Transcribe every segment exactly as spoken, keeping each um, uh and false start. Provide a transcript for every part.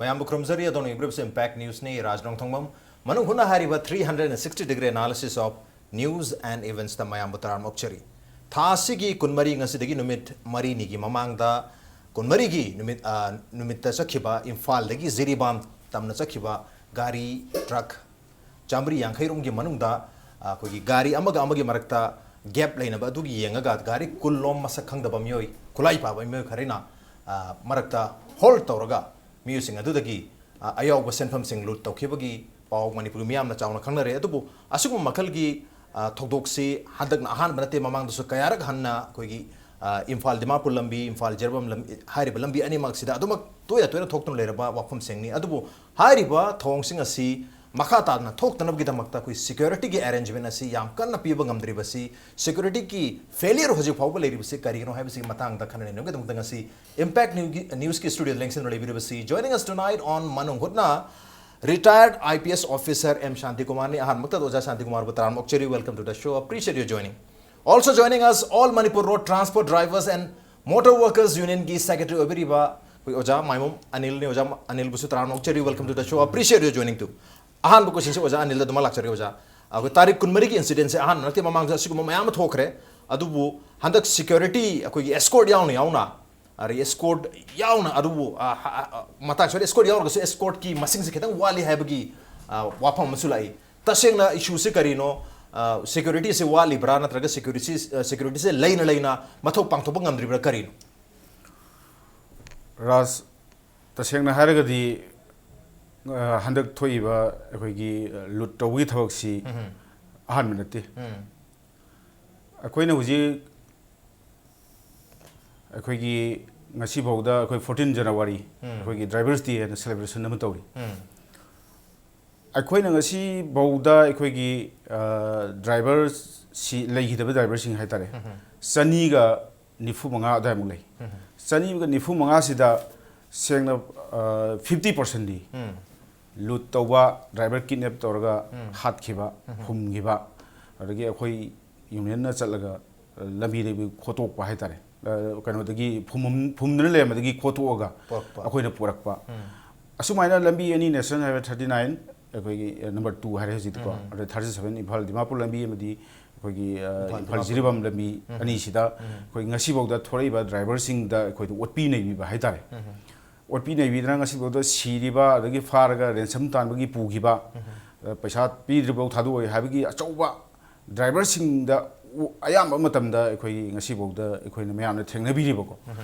ꯃꯌꯥꯝꯕꯨ ꯈꯨꯔꯨꯝꯖꯔꯤ꯫ ꯑꯗꯣꯝꯅ ꯌꯦꯡꯕꯤꯔꯤꯕꯁꯤ Impact Newsꯅꯤ꯫ ꯔꯥꯖ ꯅꯣꯡꯊꯣꯡꯕꯝ꯫ ꯃꯅꯨꯡ ꯍꯨꯠꯅ ꯍꯥꯏꯔꯤꯕ three hundred sixty degree analysis of news and eventsꯇ ꯃꯌꯥꯝꯕꯨ ꯇꯔꯥꯝꯅ ꯑꯣꯛꯆꯔꯤ꯫ ꯊꯥ ꯑꯁꯤꯒꯤ ꯀꯨꯟꯃꯔꯤ, ꯉꯁꯤꯗꯒꯤ ꯅꯨꯃꯤꯠ ꯃꯔꯤꯅꯤꯒꯤ ꯃꯃꯥꯡꯗ, ꯀꯨꯟꯃꯔꯤꯒꯤ ꯅꯨꯃꯤꯠ, ꯑ, ꯅꯨꯃꯤꯠꯇ ꯆꯠꯈꯤꯕ, ꯏꯝꯐꯥꯜꯗꯒꯤ ꯖꯤꯔꯤꯕꯥꯝ ꯇꯝꯅ ꯆꯠꯈꯤꯕ ꯒꯥꯔꯤ, ꯇ꯭ꯔꯛ ꯆꯥꯃꯔꯤ ꯌꯥꯡꯈꯩꯔꯣꯝꯒꯤ ꯃꯅꯨꯡꯗ, ꯑ, ꯑꯩꯈꯣꯏꯒꯤ ꯒꯥꯔꯤ ꯑꯃꯒ ꯑꯃꯒꯤ ꯃꯔꯛꯇ gap ꯂꯩꯅꯕ ꯑꯗꯨꯒꯤ ꯌꯦꯡꯉꯒ, ꯒꯥꯔꯤ ꯀꯨꯟꯂꯣꯝ ꯃꯁꯛ ꯈꯪꯗꯕ ꯃꯤꯑꯣꯏ, ꯈꯨꯠꯂꯥꯏ ꯄꯥꯏꯕ ꯃꯤꯑꯣꯏ ꯈꯔꯅ, ꯑ, ꯃꯔꯛꯇ hold ꯇꯧꯔꯒ, ꯃꯤꯑꯣꯏꯁꯤꯡ ꯑꯗꯨꯗꯒꯤ, ꯑ, ꯑꯌꯥꯎꯕ ꯁꯦꯟꯐꯝꯁꯤꯡ loot ꯇꯧꯈꯤꯕꯒꯤ ꯄꯥꯎ ꯃꯅꯤꯄꯨꯔꯒꯤ ꯃꯤꯌꯥꯝꯅ ꯆꯥꯎꯅ ꯈꯪꯅꯔꯦ꯫ ꯑꯗꯨꯕꯨ ꯑꯁꯤꯒꯨꯝꯕ ꯃꯈꯜꯒꯤ, ꯑ, ꯊꯧꯗꯣꯛꯁꯤ ꯍꯟꯗꯛꯅ ꯑꯍꯥꯟꯕ ꯅꯠꯇꯦ, ꯃꯃꯥꯡꯗꯁꯨ ꯀꯌꯥꯔꯛ ꯍꯟꯅ ꯑꯩꯈꯣꯏꯒꯤ, ꯑ, ꯏꯝꯐꯥꯜ ꯗꯤꯃꯥꯄꯨꯔ ꯂꯝꯕꯤ, ꯏꯝꯐꯥꯜ ꯖꯤꯔꯤꯕꯥꯝ ꯂꯝ-, ꯍꯥꯏꯔꯤꯕ ꯂꯝꯕꯤ ꯑꯅꯤꯃꯛꯁꯤꯗ ꯑꯗꯨꯃꯛ ꯇꯣꯏꯅ ꯇꯣꯏꯅ ꯊꯣꯛꯇꯨꯅ ꯂꯩꯔꯕ ꯋꯥꯐꯝꯁꯤꯡꯅꯤ꯫ ꯑꯗꯨꯕꯨ ꯍꯥꯏꯔꯤꯕ ꯊꯧꯑꯣꯡꯁꯤꯡ ꯑꯁꯤ ꯃꯈꯥ ꯇꯥꯅ ꯊꯣꯛꯇꯅꯕꯒꯤꯗꯃꯛꯇ ꯑꯩꯈꯣꯏ securityꯒꯤ arrangement ꯑꯁꯤ ꯌꯥꯝ ꯀꯟꯅ ꯄꯤꯕ ꯉꯝꯗ꯭ꯔꯤꯕꯁꯤ, securityꯒꯤ failure ꯍꯧꯖꯤꯛ ꯐꯥꯎꯕ ꯂꯩꯔꯤꯕꯁꯤ ꯀꯔꯤꯒꯤꯅꯣ ꯍꯥꯏꯕꯁꯤꯒꯤ ꯃꯇꯥꯡꯗ ꯈꯟꯅ ꯅꯩꯅꯕꯒꯤꯗꯃꯛꯇ ꯉꯁꯤ Impact Newsꯒꯤ, Newsꯀꯤ studioꯗ ꯂꯦꯡꯁꯤꯟꯗꯨꯅ ꯂꯩꯕꯤꯔꯤꯕꯁꯤ, joining us tonight on ꯃꯅꯨꯡ ꯍꯨꯠꯅ, retired IPS officer M ꯁꯥꯟꯇꯤꯀꯨꯃꯥꯔꯅꯤ꯫ ꯑꯍꯥꯟꯕꯃꯛꯇꯗ ꯑꯣꯖꯥ ꯁꯥꯟꯇꯤꯀꯨꯃꯥꯔꯕꯨ ꯇꯔꯥꯝꯅ ꯑꯣꯛꯆꯔꯤ꯫ Welcome to the show. Appreciate your joining. Also joining us, All Manipur Road Transport Drivers and Motor Workers Unionꯒꯤ secretary ꯑꯣꯏꯕꯤꯔꯤꯕ ꯑꯩꯈꯣꯏ ꯑꯣꯖꯥ ꯃꯥꯏꯃꯣꯝ ꯑꯅꯤꯜꯅꯤ꯫ ꯑꯣꯖꯥ ꯑꯅꯤꯜꯕꯨꯁꯨ ꯇꯔꯥꯝꯅ ꯑꯣꯛꯆꯔꯤ꯫ Welcome to the show. Appreciate your joining too. ꯑꯍꯥꯟꯕ questionꯁꯤ ꯑꯣꯖꯥ ꯑꯅꯤꯜꯗ ꯑꯗꯨꯃꯛ ꯂꯥꯛꯆꯔꯒꯦ ꯑꯣꯖꯥ꯫ ꯑꯩꯈꯣꯏ ꯇꯥꯔꯤꯛ ꯀꯨꯟꯃꯔꯤꯒꯤ incidentꯁꯦ ꯑꯍꯥꯟꯕ ꯅꯠꯇꯦ, ꯃꯃꯥꯡꯗ ꯑꯁꯤꯒꯨꯝꯕ ꯃꯌꯥꯝ ꯑꯃ ꯊꯣꯛꯈ꯭ꯔꯦ꯫ ꯑꯗꯨꯕꯨ ꯍꯟꯗꯛ security, ꯑꯩꯈꯣꯏꯒꯤ escort ꯌꯥꯎꯅ ꯌꯥꯎꯅ, ꯑꯗꯒꯤ escort ꯌꯥꯎꯅ, ꯑꯗꯨꯕꯨ, ꯑ, ꯍ-, ꯑ, ꯑ, ꯃꯇꯥꯡ ꯁ꯭ꯋꯥꯏꯗ escort ꯌꯥꯎꯔꯒꯁꯨ escortꯀꯤ ꯃꯁꯤꯡꯁꯦ ꯈꯤꯇꯪ ꯋꯥꯠꯂꯤ ꯍꯥꯏꯕꯒꯤ, ꯑ, ꯋꯥꯐꯝ ꯑꯃꯁꯨ ꯂꯥꯛꯏ꯫ ꯇꯁꯦꯡꯅ issueꯁꯦ ꯀꯔꯤꯅꯣ? ꯑ, securityꯁꯦ ꯋꯥꯠꯂꯤꯕ꯭ꯔꯥ, ꯅꯠꯇ꯭ꯔꯒ securityꯁꯦ, ꯑ, securityꯁꯦ ꯂꯩꯅ ꯂꯩꯅ ꯃꯊꯧ ꯄꯥꯡꯊꯣꯛꯄ ꯉꯝꯗ꯭ꯔꯤꯕ꯭ꯔꯥ, ꯀꯔꯤꯅꯣ? ꯔꯥꯖ, ꯇꯁꯦꯡꯅ ꯍꯥꯏꯔꯒꯗꯤ, ꯑ, ꯍꯟꯗꯛ ꯊꯣꯛꯏꯕ ꯑꯩꯈꯣꯏꯒꯤ, ꯑ, loot ꯇꯧꯕꯒꯤ ꯊꯕꯛꯁꯤ ꯎꯝ꯫ ꯑꯍꯥꯟꯕ ꯅꯠꯇꯦ꯫ ꯎꯝ꯫ ꯑꯩꯈꯣꯏꯅ ꯍꯧꯖꯤꯛ, ꯑꯩꯈꯣꯏꯒꯤ ꯉꯁꯤꯐꯥꯎꯗ ꯑꯩꯈꯣꯏ fourteen January ꯎꯝ꯫ ꯑꯩꯈꯣꯏꯒꯤ Drivers Day ꯍꯥꯏꯅ celebration ꯑꯃ ꯇꯧꯔꯤ꯫ ꯎꯝ꯫ ꯑꯩꯈꯣꯏꯅ ꯉꯁꯤꯐꯥꯎꯗ ꯑꯩꯈꯣꯏꯒꯤ, ꯑ, driverꯁꯤ, ꯂꯩꯈꯤꯗꯕ driverꯁꯤꯡ ꯍꯥꯏꯇꯥꯔꯦ, ꯎꯝ꯫ ꯆꯅꯤꯒ ꯅꯤꯐꯨ ꯃꯉꯥ ꯑꯗꯨꯋꯥꯏꯃꯨꯛ ꯂꯩ꯫ ꯎꯝ꯫ ꯆꯅꯤꯒ ꯅꯤꯐꯨ ꯃꯉꯥꯁꯤꯗ ꯁꯦꯡꯅ, ꯑ, fifty percentꯗꯤ ꯎꯝ꯫ Loot ꯇꯧꯕ, driver kidnap ꯇꯧꯔꯒ ꯎꯝ꯫ ꯍꯥꯠꯈꯤꯕ, ꯎꯝ꯫ ꯐꯨꯝꯈꯤꯕ, ꯑꯗꯒꯤ ꯑꯩꯈꯣꯏ unionꯅ ꯆꯠꯂꯒ, ꯑ, ꯂꯝꯕꯤꯗꯒꯤ ꯈꯣꯠꯇꯣꯛꯄ ꯍꯥꯏꯇꯥꯔꯦ꯫ ꯑ, ꯀꯩꯅꯣꯗꯒꯤ ꯐꯨꯝ-, ꯐꯨꯝꯗꯨꯅ ꯂꯩꯔꯝꯕꯗꯒꯤ ꯈꯣꯠꯇꯣꯛꯑꯒ ꯄꯨꯔꯛꯄ꯫ ꯑꯩꯈꯣꯏꯅ ꯄꯨꯔꯛꯄ꯫ ꯎꯝ꯫ ꯑꯁꯨꯃꯥꯏꯅ ꯂꯝꯕꯤ ꯑꯅꯤ, National Highway thirty nine, ꯑꯩꯈꯣꯏꯒꯤ number two ꯍꯥꯏꯔꯦ ꯍꯧꯖꯤꯛꯇꯤꯀꯣ, ꯑꯗ thirty seven ꯏꯝꯐꯥꯜ ꯗꯤꯃꯥꯄꯨꯔ ꯂꯝꯕꯤ ꯑꯃꯗꯤ ꯑꯩꯈꯣꯏꯒꯤ, ꯑ, ꯏꯝꯐꯥꯜ ꯏꯝꯐꯥꯜ ꯗꯤꯃꯥꯄꯨꯔ꯫ ꯖꯤꯔꯤꯕꯥꯝ ꯂꯝꯕꯤ ꯑꯅꯤꯁꯤꯗ ꯑꯩꯈꯣꯏ ꯉꯁꯤꯐꯥꯎꯗ ꯊꯣꯔꯛꯏꯕ ꯗ꯭ꯔꯥꯏꯚꯔꯁꯤꯡꯗ ꯑꯩꯈꯣꯏꯗ ꯑꯣꯠꯄꯤ ꯅꯩꯕꯤꯕ ꯍꯥꯏꯇꯥꯔꯦ꯫ ꯑꯣꯠꯄꯤ ꯅꯩꯕꯤꯗꯅ ꯉꯁꯤꯐꯥꯎꯗ ꯁꯤꯔꯤꯕ, ꯑꯗꯒꯤ ꯐꯥꯔꯒ ꯔꯦꯟꯁꯝ ꯇꯥꯟꯕꯒꯤ ꯄꯨꯈꯤꯕ, ꯑ, ꯄꯩꯁꯥ ꯄꯤꯗ꯭ꯔꯤꯐꯥꯎ ꯊꯥꯗꯣꯛꯑꯣꯏ ꯍꯥꯏꯕꯒꯤ ꯑꯆꯧꯕ ꯗ꯭ꯔꯥꯏꯚꯔꯁꯤꯡꯗ ꯎ-, ꯑꯌꯥꯝꯕ ꯃꯇꯝꯗ ꯑꯩꯈꯣꯏꯒꯤ ꯉꯁꯤꯐꯥꯎꯗ ꯑꯩꯈꯣꯏꯅ ꯃꯌꯥꯝꯅ ꯊꯦꯡꯅꯕꯤꯔꯤꯕꯀꯣ꯫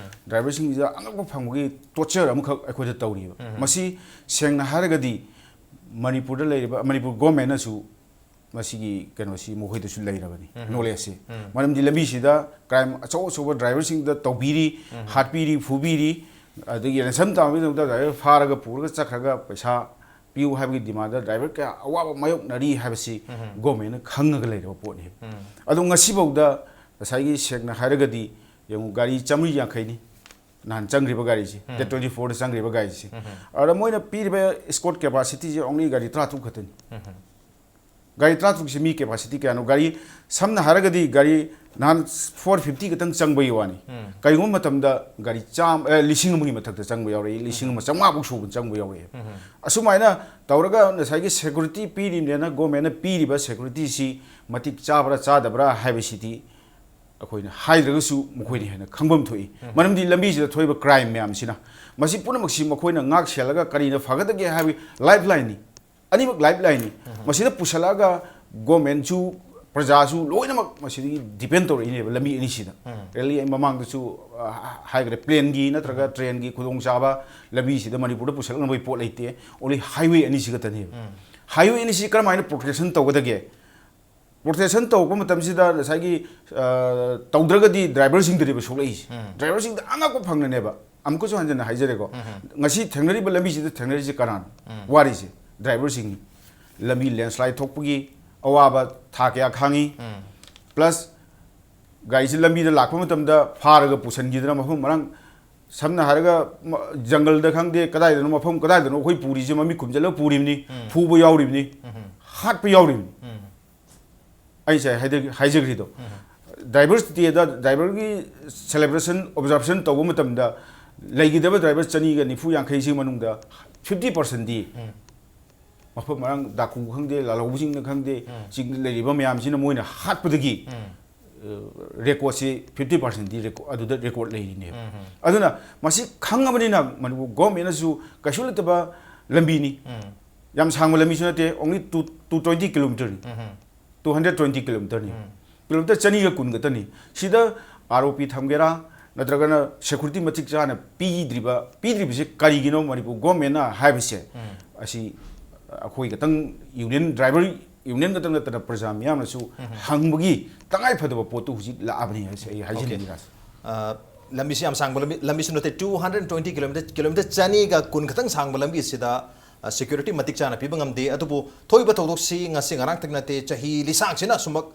ꯗ꯭ꯔꯥꯏꯚꯔꯁꯤꯡꯁꯤꯗ ꯑꯉꯛꯄ ꯐꯪꯕꯒꯤ torture ꯑꯃꯈꯛ ꯑꯩꯈꯣꯏꯗ ꯇꯧꯔꯤꯕ꯫ ꯃꯁꯤ ꯁꯦꯡꯅ ꯍꯥꯏꯔꯒꯗꯤ ꯃꯅꯤꯄꯨꯔꯗ ꯂꯩꯔꯤꯕ, ꯃꯅꯤꯄꯨꯔ ꯒꯣꯔꯃꯦꯟꯅꯁꯨ ꯃꯁꯤꯒꯤ ꯀꯩꯅꯣꯁꯤ ꯃꯈꯣꯏꯗꯁꯨ ꯂꯩꯔꯕꯅꯤ, ꯅꯣꯂꯦꯖꯁꯤ꯫ ꯃꯔꯝꯗꯤ ꯂꯝꯕꯤꯁꯤꯗ ꯀ꯭ꯔꯥꯏꯝ ꯑꯆꯧ ꯑꯆꯧꯕ ꯗ꯭ꯔꯥꯏꯚꯔꯁꯤꯡꯗ ꯇꯧꯕꯤꯔꯤ, ꯍꯥꯠꯄꯤꯔꯤ, ꯐꯨꯕꯤꯔꯤ, ꯑꯗꯒꯤ ꯔꯦꯟꯁꯝ ꯇꯥꯕꯒꯤꯗꯃꯛꯇ ꯗ꯭ꯔꯥꯏꯚꯔ ꯐꯥꯔꯒ ꯄꯨꯔꯒ ꯆꯠꯈ꯭ꯔꯒ ꯄꯩꯁꯥ ꯄꯤꯌꯨ ꯍꯥꯏꯕꯒꯤ ꯗꯤꯃꯥꯟꯗ ꯗ꯭ꯔꯥꯏꯚꯔ ꯀꯌꯥ ꯑꯋꯥꯕ ꯃꯥꯌꯣꯛꯅꯔꯤ ꯍꯥꯏꯕꯁꯤ ꯒꯣꯔꯃꯦꯟꯅ ꯈꯪꯉꯒ ꯂꯩꯔꯕ ꯄꯣꯠꯅꯤ꯫ ꯑꯗꯣ ꯉꯁꯤꯐꯥꯎꯗ ꯉꯁꯥꯏꯒꯤ ꯁꯦꯡꯅ ꯍꯥꯏꯔꯒꯗꯤ ꯌꯦꯡꯉꯨ, ꯒꯥꯔꯤ ꯆꯥꯃꯔꯤ ꯌꯥꯡꯈꯩꯅꯤ ꯅꯍꯥꯟ ꯆꯪꯈ꯭ꯔꯤꯕ ꯒꯥꯔꯤꯁꯤ, date twenty fourꯗ ꯆꯪꯈ꯭ꯔꯤꯕ ꯒꯥꯔꯤꯁꯤ꯫ ꯑꯗ ꯃꯣꯏꯅ ꯄꯤꯔꯤꯕ escort capacityꯁꯦ only ꯒꯥꯔꯤ ꯇꯔꯥꯇꯔꯨꯛ ꯈꯛꯇꯅꯤ꯫ ꯒꯥꯔꯤ ꯇꯔꯥꯇꯔꯨꯛꯁꯦ ꯃꯤ capacity ꯀꯌꯥꯅꯣ? ꯒꯥꯔꯤ, ꯁꯝꯅ ꯍꯥꯏꯔꯒꯗꯤ ꯒꯥꯔꯤ ꯅꯍꯥꯟ four fifty ꯈꯛꯇꯪ ꯆꯪꯕꯒꯤ ꯋꯥꯅꯤ꯫ ꯀꯔꯤꯒꯨꯝꯕ ꯃꯇꯝꯗ ꯒꯥꯔꯤ ꯆꯥꯝ-, ꯑꯦ, ꯂꯤꯁꯤꯡ ꯑꯃꯒꯤ ꯃꯊꯛꯇ ꯆꯪꯕ ꯌꯥꯎꯔꯛꯏ, ꯂꯤꯁꯤꯡ ꯑꯃ ꯆꯥꯝꯃꯉꯥ ꯐꯥꯎ ꯁꯨꯕ ꯆꯪꯕ ꯌꯥꯎꯔꯛꯏ꯫ ꯑꯁꯨꯃꯥꯏꯅ ꯇꯧꯔꯒ ꯉꯁꯥꯏꯒꯤ security ꯄꯤꯔꯤꯕꯅꯤꯅ ꯒꯣꯔꯃꯦꯟꯅ ꯄꯤꯔꯤꯕ securityꯁꯤ ꯃꯇꯤꯛ ꯆꯥꯕ꯭ꯔꯥ ꯆꯥꯗꯕ꯭ꯔꯥ ꯍꯥꯏꯕꯁꯤꯗꯤ ꯑꯩꯈꯣꯏꯅ ꯍꯥꯏꯗ꯭ꯔꯒꯁꯨ ꯃꯈꯣꯏꯅ ꯍꯦꯟꯅ ꯈꯪꯐꯝ ꯊꯣꯛꯏ꯫ ꯃꯔꯝꯗꯤ ꯂꯝꯕꯤꯁꯤꯗ ꯊꯣꯛꯏꯕ ꯀ꯭ꯔꯥꯏꯝ ꯃꯌꯥꯝꯁꯤꯅ, ꯃꯁꯤ ꯄꯨꯝꯅꯃꯛꯁꯤ ꯃꯈꯣꯏꯅ ꯉꯥꯛ ꯁꯦꯜꯂꯒ ꯀꯔꯤꯅ ꯐꯒꯗꯒꯦ ꯍꯥꯏꯕꯒꯤ ꯂꯥꯏꯐ ꯂꯥꯏꯟꯅꯤ꯫ ꯑꯅꯤꯃꯛ ꯂꯥꯏꯐ ꯂꯥꯏꯟꯅꯤ꯫ ꯃꯁꯤꯗ ꯄꯨꯁꯜꯂꯛꯑꯒ ꯒꯣꯔꯃꯦꯟꯁꯨ, ꯄ꯭ꯔꯖꯥꯁꯨ ꯂꯣꯏꯅꯃꯛ ꯃꯁꯤꯗꯒꯤ ꯗꯤꯄꯦꯟ ꯇꯧꯔꯛꯏꯅꯦꯕ, ꯂꯝꯕꯤ ꯑꯅꯤꯁꯤꯗ꯫ ꯔꯦꯜꯂꯤ ꯑꯩ ꯃꯃꯥꯡꯗꯁꯨ, ꯑ, ꯍꯥꯏꯈ꯭ꯔꯦ, ꯄ꯭ꯂꯦꯟꯒꯤ ꯅꯠꯇ꯭ꯔꯒ ꯇ꯭ꯔꯦꯟꯒꯤ ꯈꯨꯗꯣꯡꯆꯥꯕ ꯂꯝꯕꯤꯁꯤꯗ ꯃꯅꯤꯄꯨꯔꯗ ꯄꯨꯁꯜꯂꯛꯅꯕꯒꯤ ꯄꯣꯠ ꯂꯩꯇꯦ꯫ ꯑꯣꯟꯂꯤ ꯍꯥꯏꯋꯦ ꯑꯅꯤꯁꯤ ꯈꯛꯇꯅꯦꯕ꯫ ꯍꯥꯏꯋꯦ ꯑꯅꯤꯁꯤ ꯀꯔꯝꯍꯥꯏꯅ ꯄ꯭ꯔꯣꯇꯦꯛꯁꯟ ꯇꯧꯒꯗꯒꯦ? ꯄ꯭ꯔꯣꯇꯦꯁꯟ ꯇꯧꯔꯛꯄ ꯃꯇꯝꯁꯤꯗ ꯉꯁꯥꯏꯒꯤ, ꯑ, ꯇꯧꯗ꯭ꯔꯒꯗꯤ ꯗ꯭ꯔꯥꯏꯚꯔꯁꯤꯡꯗꯅꯦꯕ ꯁꯣꯛꯂꯛꯏꯁꯦ꯫ ꯗ꯭ꯔꯥꯏꯚꯔꯁꯤꯡꯗ ꯑꯉꯛꯄ ꯐꯪꯅꯅꯦꯕ꯫ ꯑꯃꯨꯛꯀꯁꯨ ꯍꯟꯖꯟꯅ ꯍꯥꯏꯖꯔꯦꯀꯣ꯫ ꯉꯁꯤ ꯊꯦꯡꯅꯔꯤꯕ ꯂꯝꯕꯤꯁꯤꯗ ꯊꯦꯡꯅꯔꯤꯁꯦ ꯀꯅꯥꯅꯣ? ꯋꯥꯔꯤꯁꯦ ꯗ꯭ꯔꯥꯏꯚꯔꯁꯤꯡꯅꯤ꯫ ꯂꯝꯕꯤ ꯂꯦꯟꯁ꯭ꯂꯥꯏꯗ ꯊꯣꯛꯄꯒꯤ ꯑꯋꯥꯕ ꯊꯥ ꯀꯌꯥ ꯈꯥꯡꯉꯤ꯫ ꯄ꯭ꯂꯁ ꯒꯥꯔꯤꯁꯤ ꯂꯝꯕꯤꯗ ꯂꯥꯛꯄ ꯃꯇꯝꯗ ꯐꯥꯔꯒ ꯄꯨꯁꯟꯈꯤꯗꯅ ꯃꯐꯝ ꯃꯔꯥꯡ, ꯁꯝꯅ ꯍꯥꯏꯔꯒ ꯃ-, ꯖꯪꯒꯜꯗ ꯈꯪꯗꯦ, ꯀꯗꯥꯏꯗꯅꯣ, ꯃꯐꯝ ꯀꯗꯥꯏꯗꯅꯣ ꯑꯩꯈꯣꯏ ꯄꯨꯔꯤꯁꯦ ꯃꯃꯤꯠ ꯈꯨꯝꯖꯤꯜꯂꯒ ꯄꯨꯔꯤꯕꯅꯤ, ꯐꯨꯕ ꯌꯥꯎꯔꯤꯕꯅꯤ, ꯍꯥꯠꯄ ꯌꯥꯎꯔꯤꯕꯅꯤ꯫ ꯑꯩ ꯉꯁꯥꯏ ꯍꯥꯏꯗ-, ꯍꯥꯏꯖꯈ꯭ꯔꯤꯗꯣ꯫ ꯗ꯭ꯔꯥꯏꯚꯔꯁ ꯗꯦꯗ ꯗ꯭ꯔꯥꯏꯚꯔꯒꯤ celebration, observation ꯇꯧꯕ ꯃꯇꯝꯗ ꯂꯩꯈꯤꯗꯕ ꯗ꯭ꯔꯥꯏꯚꯔ ꯆꯅꯤꯒ ꯅꯤꯐꯨ ꯌꯥꯡꯈꯩꯁꯤ ꯃꯅꯨꯡꯗ ꯐꯤꯐꯇꯤ ꯄꯥꯔꯁꯦꯟꯗꯤ ꯃꯐꯝ ꯃꯔꯥꯡ, ꯗꯥꯀꯨ ꯈꯪꯗꯦ, ꯂꯥꯜꯍꯧꯕꯁꯤꯡꯅ ꯈꯪꯗꯦ, ꯆꯤꯡꯗ ꯂꯩꯔꯤꯕ ꯃꯌꯥꯝꯁꯤꯅ ꯃꯣꯏꯅ ꯍꯥꯠꯄꯗꯒꯤ ꯔꯦꯀꯣꯔꯠꯁꯤ ꯐꯤꯐꯇꯤ ꯄꯥꯔꯁꯦꯟꯗꯤ ꯑꯗꯨꯗ ꯔꯦꯀꯣꯔꯠ ꯂꯩꯔꯤꯅꯦꯕ꯫ ꯑꯗꯨꯅ ꯃꯁꯤ ꯈꯪꯉꯕꯅꯤꯅ ꯃꯅꯤꯄꯨꯔ ꯒꯣꯔꯃꯦꯟꯅꯁꯨ ꯀꯩꯁꯨ ꯂꯩꯇꯕ ꯂꯝꯕꯤꯅꯤ, ꯌꯥꯝ ꯁꯥꯡꯕ ꯂꯝꯕꯤꯁꯨ ꯅꯠꯇꯦ, only two two twenty kilometerꯅꯤ, two hundred twenty kilometerꯅꯤ, ꯀꯤꯂꯣꯃꯤꯇꯔ ꯆꯅꯤꯒ ꯀꯨꯟ ꯈꯛꯇꯅꯤ꯫ ꯁꯤꯗ ꯑꯥꯔ ꯑꯣ ꯄꯤ ꯊꯝꯒꯦꯔꯥ, ꯅꯠꯇ꯭ꯔꯒꯅ ꯁꯦꯀ꯭ꯌꯨꯔꯤꯇꯤ ꯃꯇꯤꯛ ꯆꯥꯅ ꯄꯤꯗ꯭ꯔꯤꯕ, ꯄꯤꯗ꯭ꯔꯤꯕꯁꯦ ꯀꯔꯤꯒꯤꯅꯣ? ꯃꯅꯤꯄꯨꯔ ꯒꯣꯔꯃꯦꯟꯅ ꯍꯥꯏꯕꯁꯦ ꯑꯁꯤ ꯑꯩꯈꯣꯏ ꯈꯛꯇꯪ, ꯌꯨꯅꯤꯌꯟ, ꯗ꯭ꯔꯥꯏꯚꯔ ꯌꯨꯅꯤꯌꯟ ꯈꯛꯇꯪ ꯅꯠꯇꯅ ꯄ꯭ꯔꯖꯥ ꯃꯤꯌꯥꯝꯅꯁꯨ ꯍꯪꯕꯒꯤ ꯇꯉꯥꯏ ꯐꯗꯕ ꯄꯣꯠꯇꯨ ꯍꯧꯖꯤꯛ ꯂꯥꯛꯑꯕꯅꯤ ꯍꯥꯏꯁꯦ ꯑꯩ ꯍꯥꯏꯖꯅꯤꯡꯉꯤ, ꯔꯥꯖ꯫ ꯑ, ꯂꯝꯕꯤꯁꯤ ꯌꯥꯝ ꯁꯥꯡꯕ ꯂꯝꯕꯤ, ꯂꯝꯕꯤꯁꯨ ꯅꯠꯇꯦ, two hundred twenty kilometer, kilometre ꯆꯅꯤꯒ ꯀꯨꯟ ꯈꯛꯇꯪ ꯁꯥꯡꯕ ꯂꯝꯕꯤ ꯑꯁꯤꯗ, ꯑ, ꯁꯦꯀ꯭ꯌꯨꯔꯤꯇꯤ ꯃꯇꯤꯛ ꯆꯥꯅ ꯄꯤꯕ ꯉꯝꯗꯦ꯫ ꯑꯗꯨꯕꯨ ꯊꯣꯛꯏꯕ ꯊꯧꯗꯣꯛꯁꯤ ꯉꯁꯤ ꯉꯔꯥꯡꯇꯪ ꯅꯠꯇꯦ, ꯆꯍꯤ ꯂꯤꯁꯥꯡꯁꯤꯅ ꯑꯁꯨꯝꯃꯛ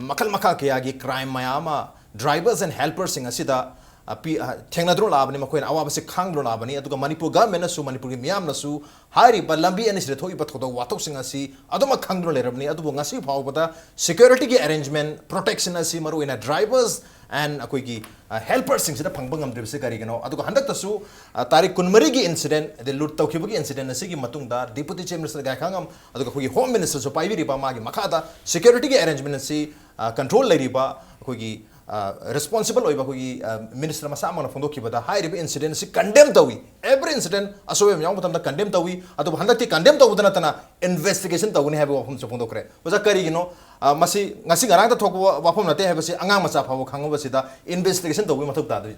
ꯃꯈꯜ ꯃꯈꯥ ꯀꯌꯥꯒꯤ ꯀ꯭ꯔꯥꯏꯝ ꯃꯌꯥꯝ ꯑꯃ ꯗ꯭ꯔꯥꯏꯚꯔꯁ ꯑꯦꯟ ꯍꯦꯜꯄꯔꯁꯤꯡ ꯑꯁꯤꯗ, ꯑ, ꯄꯤ-, ꯑ, ꯊꯦꯡꯅꯗꯨꯅ ꯂꯥꯛꯑꯕꯅꯤ, ꯃꯈꯣꯏꯅ ꯑꯋꯥꯕꯁꯤ ꯈꯥꯡꯗꯨꯅ ꯂꯥꯛꯑꯕꯅꯤ꯫ ꯑꯗꯨꯒ ꯃꯅꯤꯄꯨꯔ ꯒꯚꯔꯟꯃꯦꯟꯠꯅꯁꯨ, ꯃꯅꯤꯄꯨꯔꯒꯤ ꯃꯤꯌꯥꯝꯅꯁꯨ ꯍꯥꯏꯔꯤꯕ ꯂꯝꯕꯤ ꯑꯅꯤꯁꯤꯗ ꯊꯣꯛꯏꯕ ꯊꯧꯗꯣꯛ ꯋꯥꯊꯣꯛꯁꯤꯡ ꯑꯁꯤ ꯑꯗꯨꯃꯛ ꯈꯪꯗꯨꯅ ꯂꯩꯔꯕꯅꯤ꯫ ꯑꯗꯨꯕꯨ ꯉꯁꯤ ꯐꯥꯎꯕꯗ ꯁꯦꯀ꯭ꯌꯨꯔꯤꯇꯤꯒꯤ ꯑꯦꯔꯦꯟꯖꯃꯦꯟꯠ, ꯄ꯭ꯔꯣꯇꯦꯛꯁꯟ ꯑꯁꯤ ꯃꯔꯨꯑꯣꯏꯅ ꯗ꯭ꯔꯥꯏꯚꯔꯁ ꯑꯦꯟ ꯑꯩꯈꯣꯏꯒꯤ, ꯑ, ꯍꯦꯜꯄꯔꯁꯤꯡꯁꯤꯗ ꯐꯪꯕ ꯉꯝꯗ꯭ꯔꯤꯕꯁꯤ ꯀꯔꯤꯒꯤꯅꯣ? ꯑꯗꯨꯒ ꯍꯟꯗꯛꯇꯁꯨ, ꯑ, ꯇꯥꯔꯤꯛ ꯀꯨꯟꯃꯔꯤꯒꯤ ꯏꯟꯁꯤꯗꯦꯟꯠ, ꯑꯗꯩ ꯂꯨꯠ ꯇꯧꯈꯤꯕꯒꯤ ꯏꯟꯁꯤꯗꯦꯟꯠ ꯑꯁꯤꯒꯤ ꯃꯇꯨꯡꯗ ꯗꯤꯄꯨꯇꯤ ꯆꯤꯐ ꯃꯤꯅꯤꯁꯇꯔ ꯒꯥꯏꯈꯥꯉꯝ, ꯑꯗꯨꯒ ꯑꯩꯈꯣꯏꯒꯤ ꯍꯣꯝ ꯃꯤꯅꯤꯁꯇꯔꯁꯨ ꯄꯥꯏꯕꯤꯔꯤꯕ ꯃꯥꯒꯤ ꯃꯈꯥꯗ ꯁꯦꯀ꯭ꯌꯨꯔꯤꯇꯤꯒꯤ ꯑꯦꯔꯦꯟꯖꯃꯦꯟꯠ ꯑꯁꯤ, ꯑ, ꯀꯟꯇ꯭ꯔꯣꯜ ꯂꯩꯔꯤꯕ ꯑꯩꯈꯣꯏꯒꯤ, ꯑ, ꯔꯦꯁꯄꯣꯟꯁꯤꯕꯜ ꯑꯣꯏꯕ ꯑꯩꯈꯣꯏꯒꯤ, ꯑ, ꯃꯤꯅꯤꯁꯇꯔ ꯃꯁꯥꯃꯛꯅ ꯐꯣꯡꯗꯣꯛꯈꯤꯕꯗ ꯍꯥꯏꯔꯤꯕ ꯏꯟꯁꯤꯗꯦꯟꯠ ꯑꯁꯤ ꯀꯟꯗꯦꯝ ꯇꯧꯏ꯫ ꯑꯦꯚ꯭ꯔꯤ ꯏꯟꯁꯤꯗꯦꯟꯠ, ꯑꯁꯣꯏꯕ ꯑꯃ ꯌꯥꯎꯕ ꯃꯇꯝꯗ ꯀꯟꯗꯦꯝ ꯇꯧꯏ꯫ ꯑꯗꯨꯕꯨ ꯍꯟꯗꯛꯇꯤ ꯀꯟꯗꯦꯝ ꯇꯧꯕꯗ ꯅꯠꯇꯅ ꯏꯟꯚꯦꯁꯇꯤꯒꯦꯁꯟ ꯇꯧꯒꯅꯤ ꯍꯥꯏꯕ ꯋꯥꯐꯝꯁꯨ ꯐꯣꯡꯗꯣꯛꯈ꯭ꯔꯦ꯫ ꯑꯣꯖꯥ, ꯀꯔꯤꯒꯤꯅꯣ, ꯑ, ꯃꯁꯤ ꯉꯁꯤ ꯉꯔꯥꯡꯗ ꯊꯣꯛꯄ ꯋꯥ-, ꯋꯥꯐꯝ ꯅꯠꯇꯦ ꯍꯥꯏꯕꯁꯤ ꯑꯉꯥꯡ ꯃꯆꯥ ꯐꯥꯎꯕ ꯈꯪꯉꯕꯁꯤꯗ ꯏꯟꯚꯦꯁꯇꯤꯒꯦꯁꯟ ꯇꯧꯕꯒꯤ ꯃꯊꯧ ꯇꯥꯗꯣꯏ?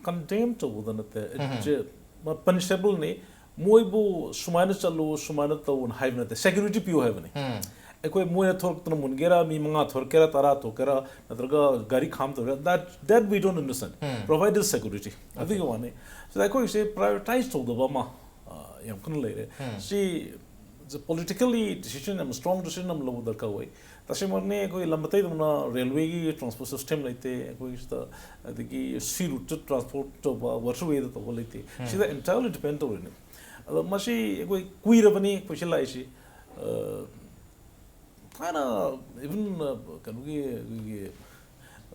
ꯀꯟꯗꯦꯝ ꯇꯧꯕꯗ ꯅꯠꯇꯦ, ꯄꯅꯤꯁꯦꯕꯜꯅꯤ꯫ ꯃꯣꯏꯕꯨ ꯁꯨꯃꯥꯏꯅ ꯆꯠꯂꯨ, ꯁꯨꯃꯥꯏꯅ ꯇꯧꯅ ꯍꯥꯏꯕ ꯅꯠꯇꯦ, ꯁꯦꯀ꯭ꯌꯨꯔꯤꯇꯤ ꯄꯤꯌꯨ ꯍꯥꯏꯕꯅꯤ꯫ ꯑꯩꯈꯣꯏ ꯃꯣꯏꯅ ꯊꯣꯛꯂꯛꯇꯅ ꯃꯨꯟꯒꯦꯔꯥ, ꯃꯤ ꯃꯉꯥ ꯊꯣꯛꯂꯛꯀꯦꯔꯥ, ꯇꯔꯥ ꯊꯣꯛꯀꯦꯔꯥ, ꯅꯠꯇ꯭ꯔꯒ ꯒꯥꯔꯤ ꯈꯥꯝ ꯇꯧꯒꯦꯔꯥ, that, that we don't understand. Provide the security. ꯑꯗꯨꯒꯤ ꯋꯥꯅꯤ꯫ ꯁꯤꯗ ꯑꯩꯈꯣꯏꯒꯤꯁꯦ ꯄ꯭ꯔꯥꯏꯌꯣꯔꯤꯇꯥꯏꯁ ꯇꯧꯗꯕ ꯑꯃ, ꯑ, ꯌꯥꯝ ꯀꯟꯅ ꯂꯩꯔꯦ꯫ ꯁꯤ ꯄꯣꯂꯤꯇꯤꯀꯦꯜꯂꯤ ꯗꯤꯁꯤꯖꯟ ꯌꯥꯝ ꯁ꯭ꯇꯔꯣꯡ ꯗꯤꯁꯤꯖꯟ ꯑꯃ ꯂꯧꯕ ꯗꯔꯀꯥꯔ ꯑꯣꯏ꯫ ꯇꯁꯦꯡꯃꯛꯅꯤ, ꯑꯩꯈꯣꯏ ꯂꯝ ꯑꯇꯩꯗꯧꯅ ꯔꯦꯜꯋꯦꯒꯤ ꯇ꯭ꯔꯥꯟꯁꯄꯣꯔꯠ ꯁꯤꯁꯇꯦꯝ ꯂꯩꯇꯦ, ꯑꯩꯈꯣꯏꯒꯤ ꯁꯤꯗ, ꯑꯗꯒꯤ ꯁꯤ ꯔꯨꯠꯇ ꯇ꯭ꯔꯥꯟꯁꯄꯣꯔꯠ ꯇꯧꯕ, ꯋꯥꯇꯔꯋꯦꯗ ꯇꯧꯕ ꯂꯩꯇꯦ꯫ ꯁꯤꯗ ꯑꯦꯟꯇꯥꯌꯔꯂꯤ ꯗꯤꯄꯦꯟ ꯇꯧꯔꯤꯅꯤ꯫ ꯑꯗꯣ ꯃꯁꯤ ꯑꯩꯈꯣꯏ ꯀꯨꯏꯔꯕꯅꯤ ꯑꯩꯈꯣꯏ ꯁꯤ ꯂꯥꯛꯏꯁꯤ꯫ ꯑ, ꯊꯥꯏꯅ ꯏꯚꯟ, ꯑ, ꯀꯩꯅꯣꯒꯤ, ꯑꯩꯈꯣꯏꯒꯤ,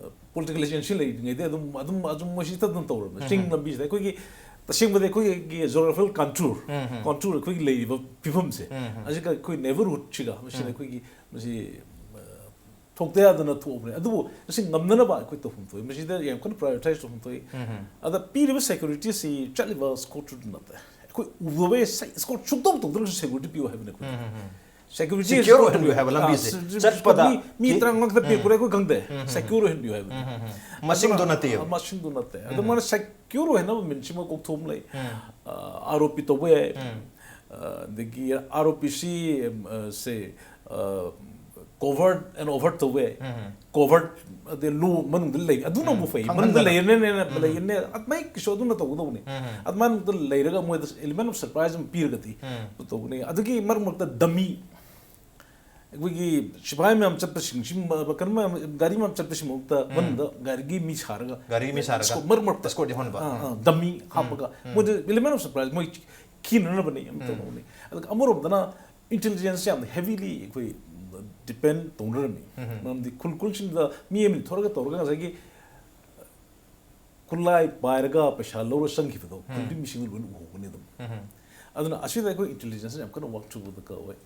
ꯑ, ꯄꯣꯂꯤꯇꯤꯀꯦꯜ ꯑꯦꯖꯦꯟꯁꯤ ꯂꯩꯔꯤꯉꯩꯗ ꯑꯗꯨꯝ, ꯑꯗꯨꯝ, ꯑꯗꯨꯝ ꯃꯣꯏꯁꯤ ꯑꯗꯨꯝ ꯇꯧꯔꯕꯅꯤ꯫ ꯆꯤꯡ ꯂꯝꯕꯤꯁꯤꯗ ꯑꯩꯈꯣꯏꯒꯤ ꯇꯁꯦꯡꯕꯗꯤ ꯑꯩꯈꯣꯏꯒꯤ ꯖꯣꯒ꯭ꯔꯥꯐꯤꯀꯦꯜ ꯀꯟꯇꯨꯔ, ꯀꯟꯇꯨꯔ ꯑꯩꯈꯣꯏꯒꯤ ꯂꯩꯔꯤꯕ ꯐꯤꯕꯝꯁꯦ, ꯑꯁꯤꯒ ꯑꯩꯈꯣꯏ ꯅꯦꯕꯔꯍꯨꯗꯁꯤꯒ ꯃꯁꯤꯗ ꯑꯩꯈꯣꯏꯒꯤ ꯃꯁꯤ, ꯑ, ꯊꯣꯛꯇ ꯌꯥꯗꯅ ꯊꯣꯛꯑꯕꯅꯦ꯫ ꯑꯗꯨꯕꯨ ꯃꯁꯤ ꯉꯝꯅꯅꯕ ꯑꯩꯈꯣꯏ ꯇꯧꯐꯝ ꯊꯣꯛꯏ꯫ ꯃꯁꯤꯗ ꯌꯥꯝ ꯀꯟꯅ ꯄ꯭ꯔꯥꯏꯌꯣꯔꯤꯇꯥꯏꯁ ꯇꯧꯐꯝ ꯊꯣꯛꯏ꯫ ꯑꯗ ꯄꯤꯔꯤꯕ ꯁꯦꯀ꯭ꯌꯨꯔꯤꯇꯤꯁꯤ ꯆꯠꯂꯤꯕ ꯏꯁꯀꯣꯔꯠꯇꯨ ꯅꯠꯇꯦ꯫ ꯑꯩꯈꯣꯏ ꯎꯗꯕ ꯌꯥꯏ, ꯁꯦ-, ꯏꯁꯀꯣꯔꯠ ꯁꯨꯡꯇꯧ ꯇꯧꯗ꯭ꯔꯒꯁꯨ ꯁꯦꯀ꯭ꯌꯨꯔꯤꯇꯤ ꯄꯤꯌꯨ ꯍꯥꯏꯕꯅꯤ ꯑꯩꯈꯣꯏ꯫ ꯁꯦꯀ꯭ꯌꯨꯔꯤꯇꯤ ꯁꯦꯀ꯭ꯌꯣꯔ ꯑꯣꯏꯍꯟꯕꯤꯌꯨ ꯍꯥꯏꯕ ꯂꯝꯕꯤꯁꯦ꯫ ꯑꯥ, ꯆꯠꯄꯗ ꯃꯤ, ꯃꯤ ꯇꯔꯥꯃꯉꯥ ꯈꯛꯇ ꯄꯤꯔꯛꯄ꯭ꯔꯥ ꯑꯩꯈꯣꯏ ꯈꯪꯗꯦ꯫ ꯁꯦꯀ꯭ꯌꯣꯔ ꯑꯣꯏꯍꯟꯕꯤꯌꯨ ꯍꯥꯏꯕꯅꯤ꯫ ꯃꯁꯤꯡꯗꯣ ꯑꯗꯨꯅ, ꯅꯠꯇꯦꯕ꯫ ꯑꯥ, ꯃꯁꯤꯡꯗꯣ ꯅꯠꯇꯦ꯫ ꯑꯗꯣ ꯃꯥꯅ ꯁꯦꯀ꯭ꯌꯣꯔ ꯑꯣꯏꯍꯟꯅꯕ ꯃꯤꯟꯁ ꯑꯃ ꯀꯣꯛꯊꯣꯛ ꯑꯃ ꯂꯩ꯫ ꯑꯥ, ꯑꯥꯔ ꯑꯣ ꯄꯤ ꯇꯧꯕ ꯌꯥꯏ꯫ ꯑꯥ, ꯑꯗꯒꯤ ꯑꯥꯔ ꯑꯣ ꯄꯤ ꯁꯤ, ꯑꯥ, ꯁꯦ, ꯑꯥ, ꯀꯣꯚꯔꯠ ꯑꯦꯟ ꯑꯣꯚꯔꯠ ꯇꯧꯕ ꯌꯥꯏ꯫ ꯀꯣꯚꯔꯠ ꯑꯗꯩ ꯂꯣ ꯃꯅꯨꯡꯗ ꯂꯩ, ꯑꯗꯨꯅ ꯑꯃꯨꯛ ꯐꯩ꯫ ꯃꯅꯨꯡꯗ ꯈꯪꯍꯟꯗꯅ꯫ ꯂꯩꯔꯅꯦ, ꯂꯩꯔꯅꯦ, ꯃꯌꯦꯛ ꯁꯦꯡꯅ ꯑꯗꯨꯅ ꯇꯧꯒꯗꯧꯕꯅꯤ꯫ ꯑꯗꯨꯃꯥꯏꯅ ꯂꯩꯔꯒ ꯃꯣꯏꯗ element of surprise ꯑꯃ ꯄꯤꯔꯒꯗꯤ ꯇꯧꯒꯅꯤ꯫ ꯑꯗꯨꯒꯤ ꯃꯔꯛ ꯃꯔꯛꯇ ꯗꯃꯤ, ꯑꯩꯈꯣꯏꯒꯤ ꯁꯤꯐꯥꯏ ꯃꯌꯥꯝ ꯆꯠꯄꯁꯤꯡꯁꯤ, ꯃ-, ꯀꯩꯅꯣ ꯃꯌꯥꯝ, ꯒꯥꯔꯤ ꯃꯌꯥꯝ ꯆꯠꯄꯁꯤꯡ ꯃꯔꯛꯇ ꯃꯅꯨꯡꯗ ꯒꯥꯔꯤꯒꯤ ꯃꯤ ꯁꯥꯔꯒ, ꯒꯥꯔꯤ ꯃꯤ ꯁꯥꯔꯒ escort ꯃꯔꯛ ꯃꯔꯛꯇ꯫ Escort ꯌꯥꯎꯍꯟꯕ꯫ ꯑꯥ, ꯑꯥ, ꯗꯃꯤ ꯍꯥꯞꯄꯒ ꯃꯣꯏꯗ element of surprise, ꯃꯣꯏ ꯀꯤꯅꯅꯕꯅꯤ ꯌꯥꯝ ꯇꯧꯅꯕꯅꯤ꯫ ꯑꯗꯨꯒ ꯑꯃꯔꯣꯝꯗꯅ intelligence ꯌꯥꯝꯅ heavily ꯑꯩꯈꯣꯏ depend ꯇꯧꯅꯔꯝꯃꯤ꯫ ꯃꯔꯝꯗꯤ ꯈꯨꯜ ꯈꯨꯜꯁꯤꯡꯗ ꯃꯤ ꯑꯃꯅꯤ ꯊꯣꯔꯒ ꯇꯧꯔꯒ ꯉꯁꯥꯏꯒꯤ ꯈꯨꯠꯂꯥꯏ ꯄꯥꯏꯔꯒ ꯄꯩꯁꯥ ꯂꯧꯔ ꯆꯪꯈꯤꯕꯗꯣ ꯈꯨꯜꯒꯤ ꯃꯤꯁꯤꯡꯅ ꯂꯣꯏꯅ ꯎꯍꯧꯒꯅꯤ ꯑꯗꯨꯝ꯫ ꯑꯗꯨꯅ ꯑꯁꯤꯗ ꯑꯩꯈꯣꯏ intelligence ꯌꯥꯝ ꯀꯟꯅ work ꯇꯧꯕ ꯗꯔꯀꯥꯔ ꯑꯣꯏ꯫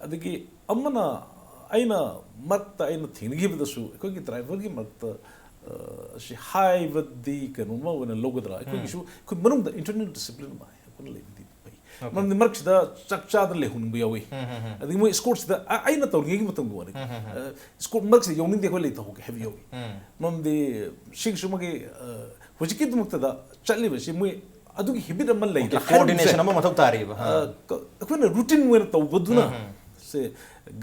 ꯑꯗꯒꯤ ꯑꯃꯅ, ꯑꯩꯅ ꯃꯔꯛꯇ ꯑꯩꯅ ꯊꯦꯡꯅꯈꯤꯕꯗꯁꯨ ꯑꯩꯈꯣꯏꯒꯤ ꯗ꯭ꯔꯥꯏꯚꯔꯒꯤ ꯃꯔꯛꯇ, ꯑ, ꯑꯁꯤ ꯍꯥꯏꯕꯗꯤ ꯀꯩꯅꯣꯝꯃ ꯑꯣꯏꯅ ꯂꯧꯒꯗ꯭ꯔꯥ? ꯑꯩꯈꯣꯏꯒꯤꯁꯨ ꯑꯩꯈꯣꯏ ꯃꯅꯨꯡꯗ internal discipline ꯑꯃ ꯌꯥꯝ ꯀꯟꯅ ꯂꯩꯕꯗꯤ ꯐꯩ꯫ ꯃꯔꯝꯗꯤ ꯃꯔꯛꯁꯤꯗ ꯆꯥꯛ ꯆꯥꯗꯅ ꯂꯩꯍꯧꯅꯤꯡꯕ ꯌꯥꯎꯏ꯫ ꯑꯗꯒꯤ ꯃꯣꯏ escortꯁꯤꯗ, ꯑ-, ꯑꯩꯅ ꯇꯧꯔꯤꯉꯩꯒꯤ ꯃꯇꯝꯒꯤ ꯋꯥꯅꯤ꯫ ꯑ, escort ꯃꯔꯛꯁꯤꯗ ꯌꯥꯎꯅꯤꯡꯗꯦ, ꯑꯩꯈꯣꯏ ꯂꯩꯇꯧꯍꯧꯒꯦ ꯍꯥꯏꯕ ꯌꯥꯎꯏ꯫ ꯃꯔꯝꯗꯤ ꯁꯤꯒꯤꯁꯨ ꯃꯥꯒꯤ, ꯑ, ꯍꯧꯖꯤꯛꯀꯤꯗꯃꯛꯇꯗ ꯆꯠꯂꯤꯕꯁꯤ ꯃꯣꯏ ꯑꯗꯨꯒꯤ habit ꯑꯃ ꯂꯩꯗꯅ ꯍꯥꯏꯔꯝꯕꯁꯦ꯫ Coordination ꯑꯃ ꯃꯊꯧ ꯇꯥꯔꯤꯕ꯫ ꯑ, ꯀ-, ꯑꯩꯈꯣꯏꯅ routine ꯑꯣꯏꯅ ꯇꯧꯕꯗꯨꯅ, ꯁꯦ,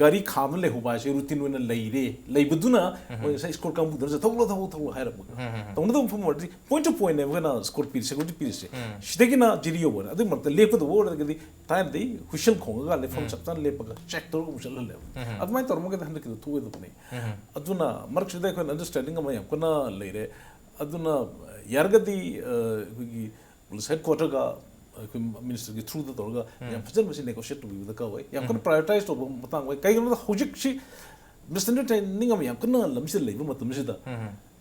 ꯒꯥꯔꯤ ꯈꯥꯝꯃ ꯂꯩꯍꯧꯕ ꯍꯥꯏꯁꯦ routine ꯑꯣꯏꯅ ꯂꯩꯔꯦ꯫ ꯂꯩꯕꯗꯨꯅ ꯃꯣꯏ ꯉꯁꯥꯏ escort ꯀꯥꯡꯕꯨꯗꯨꯅꯁꯨ "ꯊꯧꯂꯣ, ꯊꯧꯂꯣ, ꯊꯧꯂꯣ" ꯍꯥꯏꯔꯝꯃꯒ꯫ ꯇꯧꯅꯗꯕ ꯃꯐꯝ ꯑꯣꯏꯔꯗꯤ point to pointꯅꯦꯕ ꯑꯩꯈꯣꯏꯅ escort ꯄꯤꯔꯤ, security ꯄꯤꯔꯤꯁꯦ꯫ ꯁꯤꯗꯒꯤꯅ ꯖꯤꯔꯤ ꯌꯧꯕꯅꯦ꯫ ꯑꯗꯨꯒꯤ ꯃꯔꯛꯇ ꯂꯦꯞꯀꯗꯧꯕ ꯑꯣꯏꯔꯒꯗꯤ ꯊꯥꯏꯅꯗꯤ whistle ꯈꯣꯡꯉꯒ ꯂꯦꯞꯐꯝ ꯆꯞ ꯆꯥꯅ ꯂꯦꯞꯄꯒ check ꯇꯧꯔꯒ ꯑꯃꯨꯛ ꯆꯠꯍꯜꯂꯦꯕ꯫ ꯑꯗꯨꯃꯥꯏꯅ ꯇꯧꯔꯝꯃꯒꯗꯤ ꯍꯟꯗꯛꯀꯤꯗꯣ ꯊꯣꯛꯑꯣꯏꯗꯕꯅꯤ꯫ ꯑꯗꯨꯅ ꯃꯔꯛꯁꯤꯗ ꯑꯩꯈꯣꯏꯅ understanding ꯑꯃ ꯌꯥꯝ ꯀꯟꯅ ꯂꯩꯔꯦ꯫ ꯑꯗꯨꯅ ꯌꯥꯔꯒꯗꯤ, ꯑ, ꯑꯩꯈꯣꯏꯒꯤ police headquarterꯒ ꯑꯩꯈꯣꯏ ministerꯒꯤ throughꯗ ꯇꯧꯔꯒ ꯌꯥꯝ ꯐꯖꯅ ꯃꯁꯤ negotiate ꯇꯧꯕꯤꯕ ꯗꯔꯀꯥꯔ ꯑꯣꯏ꯫ ꯌꯥꯝ ꯀꯟꯅ prioritize ꯇꯧꯕ ꯃꯇꯥꯡ ꯑꯣꯏ꯫ ꯀꯩꯒꯤꯅꯣꯗ ꯍꯧꯖꯤꯛꯁꯤ misunderstanding ꯑꯃ ꯌꯥꯝ ꯀꯟꯅ ꯂꯝꯁꯤꯗ ꯂꯩꯕ ꯃꯇꯝꯁꯤꯗ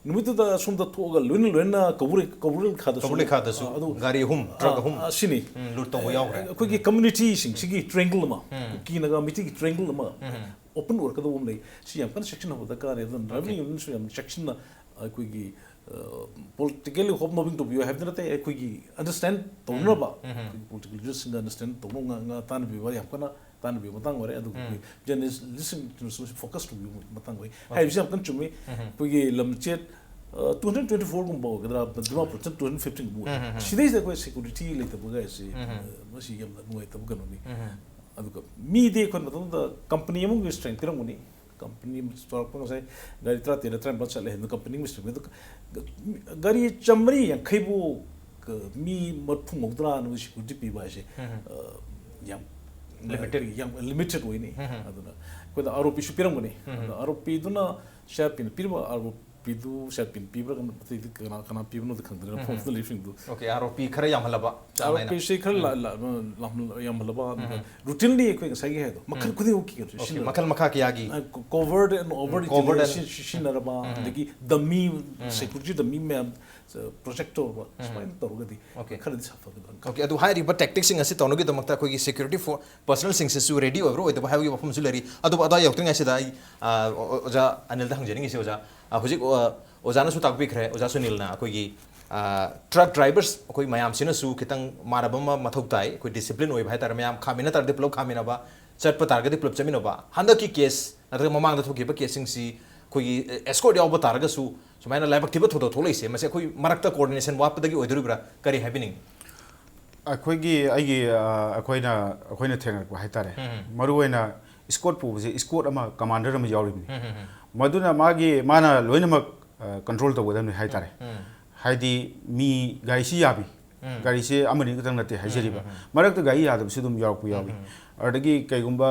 ꯅꯨꯃꯤꯠꯇꯨꯗ ꯁꯣꯝꯗ ꯊꯣꯛꯑꯒ ꯂꯣꯏꯅ ꯂꯣꯏꯅ ꯀꯧꯕꯨꯔꯩ ꯀꯧꯕꯨꯔꯩ ꯈꯥꯗꯁꯨ ꯀꯧꯕꯨꯔꯩ ꯈꯥꯗꯁꯨ ꯑ, ꯑꯗꯨ ꯒꯥꯔꯤ ꯑꯍꯨꯝ ꯇ꯭ꯔꯛ ꯑ, ꯑꯍꯨꯝ ꯑ, ꯁꯤꯅꯤ ꯎꯝ, ꯂꯨꯠ ꯇꯧꯕ ꯌꯥꯎꯈ꯭ꯔꯦ꯫ ꯑꯩꯈꯣꯏꯒꯤ ꯀꯝꯃ꯭ꯌꯨꯅꯤꯇꯤꯁꯤꯡꯁꯤꯒꯤ ꯇ꯭ꯔꯦꯡꯒꯜ ꯑꯃ, ꯀꯨꯀꯤ ꯅꯥꯒꯥ ꯃꯤꯇꯩꯒꯤ ꯇ꯭ꯔꯦꯡꯒꯜ ꯑꯃ ꯑꯣꯄꯟ ꯑꯣꯏꯔꯛꯀꯗꯧꯕ ꯑꯃ ꯂꯩ꯫ ꯁꯤ ꯌꯥꯝ ꯀꯟꯅ ꯆꯦꯛꯁꯤꯟꯅꯕ ꯗꯔꯀꯥꯔ ꯂꯩ꯫ ꯑꯗꯨꯅ ꯔꯦꯚꯤꯅ꯭ꯌꯨ ꯌꯨꯅꯤꯠꯁꯨ ꯌꯥꯝ ꯆꯦꯛꯁꯤꯟꯅ ꯑꯩꯈꯣꯏꯒꯤ ꯄꯣꯂꯤꯇꯤꯀꯦꯜꯂꯤ ꯍꯣꯞ ꯃꯨꯚꯤꯡ ꯇꯧꯕꯤꯌꯨ ꯍꯥꯏꯕꯗꯤ ꯅꯠꯇꯦ, ꯑꯩꯈꯣꯏꯒꯤ ꯑꯟꯗꯔꯁ꯭ꯇꯦꯟ ꯇꯧꯅꯕ, ꯑꯩꯈꯣꯏꯒꯤ ꯄꯣꯂꯤꯇꯤꯀꯦꯜ ꯂꯤꯗꯔꯁꯤꯡꯒ ꯑꯟꯗꯔꯁ꯭ꯇꯦꯟ ꯇꯧꯅꯕ ꯉꯥ- ꯉꯥ ꯇꯥꯟꯅꯕꯤꯕ ꯌꯥꯝ ꯀꯟꯅ ꯇꯥꯟꯅꯕꯤꯕ ꯃꯇꯥꯡ ꯑꯣꯏꯔꯦ꯫ ꯑꯗꯨꯒ ꯑꯩꯈꯣꯏ ꯖꯔꯅꯦꯂꯤꯁ ꯂꯤꯁꯤꯡ ꯐꯣꯀꯁ ꯇꯧꯕꯤꯕ ꯃꯇꯥꯡ ꯑꯣꯏ ꯍꯥꯏꯕꯁꯤ ꯌꯥꯝ ꯀꯟꯅ ꯆꯨꯝꯃꯤ꯫ ꯑꯩꯈꯣꯏꯒꯤ ꯂꯝꯆꯦꯠ ꯇꯨ ꯍꯟꯗ꯭ꯔꯦꯠ ꯇ꯭ꯋꯦꯟꯇꯤ ꯐꯣꯔꯒꯨꯝꯕ ꯑꯣꯏꯒꯗ꯭ꯔꯥ, ꯗꯤꯃꯥꯄꯨꯔ ꯇꯨ ꯍꯟꯗ꯭ꯔꯦꯠ ꯐꯤꯐꯇꯤꯟꯒꯨꯝꯕ ꯑꯣꯏ꯫ ꯁꯤꯗꯩꯁꯤꯗ ꯑꯩꯈꯣꯏ ꯁꯦꯀ꯭ꯌꯨꯔꯤꯇꯤ ꯂꯩꯇꯕ ꯍꯥꯏꯁꯤ, ꯑ, ꯃꯁꯤ ꯌꯥꯝꯅ ꯅꯨꯡꯉꯥꯏꯇꯕ ꯀꯩꯅꯣꯅꯤ꯫ ꯑꯗꯨꯒ ꯃꯤꯗꯤ ꯑꯩꯈꯣꯏ ꯃꯇꯝꯗ ꯀꯝꯄꯅꯤ ꯑꯃꯒꯤ ꯁ꯭ꯇꯔꯦꯡ ꯄꯤꯔꯝꯒꯅꯤ꯫ ꯀꯝꯄꯅꯤ ꯑꯃ ꯆꯥꯎꯔꯛꯄ ꯉꯁꯥꯏ ꯒꯥꯔꯤ ꯇꯔꯥ ꯇꯔꯦꯠ ꯇꯔꯥꯃꯥꯄꯜ ꯆꯠꯂꯦ ꯍꯥꯏꯗꯅ ꯀꯝꯄꯅꯤ ꯑꯃꯒꯤ ꯁ꯭ꯇꯔꯦꯡ ꯄꯤ꯫ ꯑꯗꯨ ꯒꯥꯔꯤ ꯆꯥꯝꯃꯔꯤ ꯌꯥꯡꯈꯩꯕꯨ ꯃꯤ ꯃꯔꯐꯨ ꯃꯧꯗ꯭ꯔꯥ ꯅꯣꯏ ꯁꯦꯀ꯭ꯌꯨꯔꯤꯇꯤ ꯄꯤꯕ ꯍꯥꯏꯁꯦ, ꯑ, ꯌꯥꯝ Limited. ꯌꯥꯝ ꯂꯤꯃꯤꯇꯦꯠ ꯑꯣꯏꯅꯤ꯫ ꯑꯗꯨꯅ ꯑꯩꯈꯣꯏꯗ ꯑꯥꯔ ꯑꯣ ꯄꯤꯁꯨ ꯄꯤꯔꯝꯒꯅꯤ꯫ ꯑꯗꯣ ꯑꯥꯔ ꯑꯣ ꯄꯤꯗꯨꯅ ꯁꯤ ꯑꯥꯔ ꯄꯤꯅ ꯄꯤꯔꯤꯕ ꯑꯥꯔ ꯑꯣ ꯄꯤꯗꯨ ꯁꯤ ꯑꯥꯔ ꯄꯤꯅ ꯄꯤꯕ꯭ꯔꯥ, ꯀꯅꯥ ꯄꯤꯕꯅꯣꯗꯤ ꯈꯪꯗ꯭ꯔꯦ, ꯃꯐꯝ ꯑꯃꯗ ꯂꯩꯕꯁꯤꯡꯗꯨ꯫ ꯑꯣꯀꯦ, ꯑꯥꯔ ꯑꯣ ꯄꯤ ꯈꯔ ꯌꯥꯝꯍꯜꯂꯕ ꯆꯥꯡ ꯑꯥꯔ ꯑꯣ ꯅꯥꯏꯅ꯫ ꯄꯤꯁꯤ ꯈꯔ ꯂꯥ- ꯂꯥ- ꯂꯥ- ꯌꯥꯝꯍꯜꯂꯕ, ꯑꯗꯨꯒ ꯔꯨꯇꯤꯟꯂꯤ ꯑꯩꯈꯣꯏ ꯉꯁꯥꯏꯒꯤ ꯍꯥꯏꯗꯣ ꯃꯈꯜ ꯈꯨꯗꯤꯡꯃꯛꯀꯤ ꯀꯩꯅꯣꯁꯦ ꯑꯣꯀꯦ, ꯁꯤꯖꯤꯟꯅꯔꯦ꯫ ꯃꯈꯜ ꯃꯈꯥ ꯀꯌꯥꯒꯤ cover and over um, covered and- ꯁꯤꯖꯤꯟꯅꯔꯕ, ꯑꯗꯒꯤ ꯗꯝꯃꯤ ꯁꯦꯀ꯭ꯌꯨꯔꯤꯇꯤ ꯗꯝꯃꯤ ꯃꯌꯥꯝ ꯄ꯭ꯔꯣꯖꯦꯛ ꯇꯧꯔꯕ, ꯁꯨꯃꯥꯏꯅ ꯇꯧꯔꯒꯗꯤ ꯑꯣꯀꯦ꯫ ꯈꯔꯗꯤ ꯁꯥꯐꯒꯗ꯭ꯔꯥ꯫ ꯑꯣꯀꯦ, ꯑꯗꯨ ꯍꯥꯏꯔꯤꯕ ꯇꯦꯛꯇꯤꯛꯁꯤꯡ ꯑꯁꯤ ꯇꯧꯅꯕꯒꯤꯗꯃꯛꯇ ꯑꯩꯈꯣꯏꯒꯤ ꯁꯦꯀ꯭ꯌꯨꯔꯤꯇꯤ ꯐꯣꯔ ꯄꯔꯁꯅꯦꯜꯁꯤꯡꯁꯤꯁꯨ ꯔꯦꯗꯤ ꯑꯣꯏꯕ꯭ꯔꯥ ꯑꯣꯏꯗꯕ ꯍꯥꯏꯕꯒꯤ ꯋꯥꯐꯝꯁꯨ ꯂꯩꯔꯤ꯫ ꯑꯗꯨꯕꯨ ꯑꯗꯨꯋꯥꯏ ꯌꯧꯗ꯭ꯔꯤꯉꯩꯁꯤꯗ ꯑꯩ, ꯑ, ꯑꯣ- ꯑꯣꯖꯥ ꯑꯅꯤꯜꯗ ꯍꯪꯖꯅꯤꯡꯉꯤꯁꯤ, ꯑꯣꯖꯥ, ꯑ, ꯍꯧꯖꯤꯛ, ꯑ, ꯑꯣꯖꯥꯅꯁꯨ ꯇꯥꯛꯄꯤꯈ꯭ꯔꯦ, ꯑꯣꯖꯥ ꯁꯨꯅꯤꯜꯅ ꯑꯩꯈꯣꯏꯒꯤ, ꯑ, ꯇ꯭ꯔꯛ ꯗ꯭ꯔꯥꯏꯚꯔꯁ ꯑꯩꯈꯣꯏ ꯃꯌꯥꯝꯁꯤꯅꯁꯨ ꯈꯤꯇꯪ ꯃꯥꯟꯅꯕ ꯑꯃ ꯃꯊꯧ ꯇꯥꯏ꯫ ꯑꯩꯈꯣꯏ ꯗꯤꯁꯤꯄ꯭ꯂꯤꯟ ꯑꯣꯏꯕ ꯍꯥꯏꯇꯥꯔꯦ, ꯃꯌꯥꯝ ꯈꯥꯝꯃꯤꯟꯅ ꯇꯥꯔꯒꯗꯤ ꯄꯨꯂꯞ ꯈꯥꯝꯃꯤꯟꯅꯕ, ꯆꯠꯄ ꯇꯥꯔꯒꯗꯤ ꯄꯨꯂꯞ ꯆꯠꯃꯤꯟꯅꯕ꯫ ꯍꯟꯗꯛꯀꯤ ꯀꯦꯁ ꯅꯠꯇ꯭ꯔꯒ ꯃꯃꯥꯡꯗ ꯊꯣꯛꯈꯤꯕ ꯀꯦꯁꯁꯤꯡꯁꯤ ꯑꯩꯈꯣꯏꯒꯤ ꯑꯦꯁꯀꯣꯔꯠ ꯌꯥꯎꯕ ꯇꯥꯔꯒꯁꯨ ꯁꯨꯃꯥꯏꯅ ꯂꯥꯏꯕꯛ ꯊꯤꯕ ꯊꯧꯗꯣꯛ ꯊꯣꯛꯂꯛꯏꯁꯦ, ꯃꯁꯤ ꯑꯩꯈꯣꯏ ꯃꯔꯛꯇ ꯀꯣꯑꯣꯔꯗꯤꯅꯦꯁꯟ ꯋꯥꯠꯄꯗꯒꯤ ꯑꯣꯏꯗꯣꯔꯤꯕ꯭ꯔꯥ, ꯀꯔꯤ ꯍꯥꯏꯕꯤꯅꯤꯡꯉꯤ? ꯑꯩꯈꯣꯏꯒꯤ ꯑꯩꯒꯤ ꯑ, ꯑꯩꯈꯣꯏꯅ ꯑꯩꯈꯣꯏꯅ ꯊꯦꯡꯅꯔꯛꯄ ꯍꯥꯏꯇꯥꯔꯦ꯫ ꯃꯔꯨꯑꯣꯏꯅ ꯏꯁꯀꯣꯠ ꯄꯨꯕꯁꯦ, ꯏꯁꯀꯣꯠ ꯑꯃ ꯀꯃꯥꯟꯗꯔ ꯑꯃ ꯌꯥꯎꯔꯤꯕꯅꯤ꯫ ꯃꯗꯨꯅ ꯃꯥꯒꯤ ꯃꯥꯅ ꯂꯣꯏꯅꯃꯛ ꯀꯟꯇ꯭ꯔꯣꯜ ꯇꯧꯒꯗꯕꯅꯤ ꯍꯥꯏꯇꯥꯔꯦ꯫ ꯍꯥꯏꯗꯤ ꯃꯤ ꯒꯥꯔꯤꯁꯤ ꯌꯥꯕꯤ, ꯒꯥꯔꯤꯁꯦ ꯑꯃꯅꯤ ꯈꯛꯇꯪ ꯅꯠꯇꯦ ꯍꯥꯏꯖꯔꯤꯕ, ꯃꯔꯛꯇ ꯒꯥꯔꯤ ꯌꯥꯗꯕꯁꯨ ꯑꯗꯨꯝ ꯌꯥꯎꯔꯛꯄ ꯌꯥꯎꯏ꯫ ꯑꯗꯒꯤ ꯀꯩꯒꯨꯝꯕ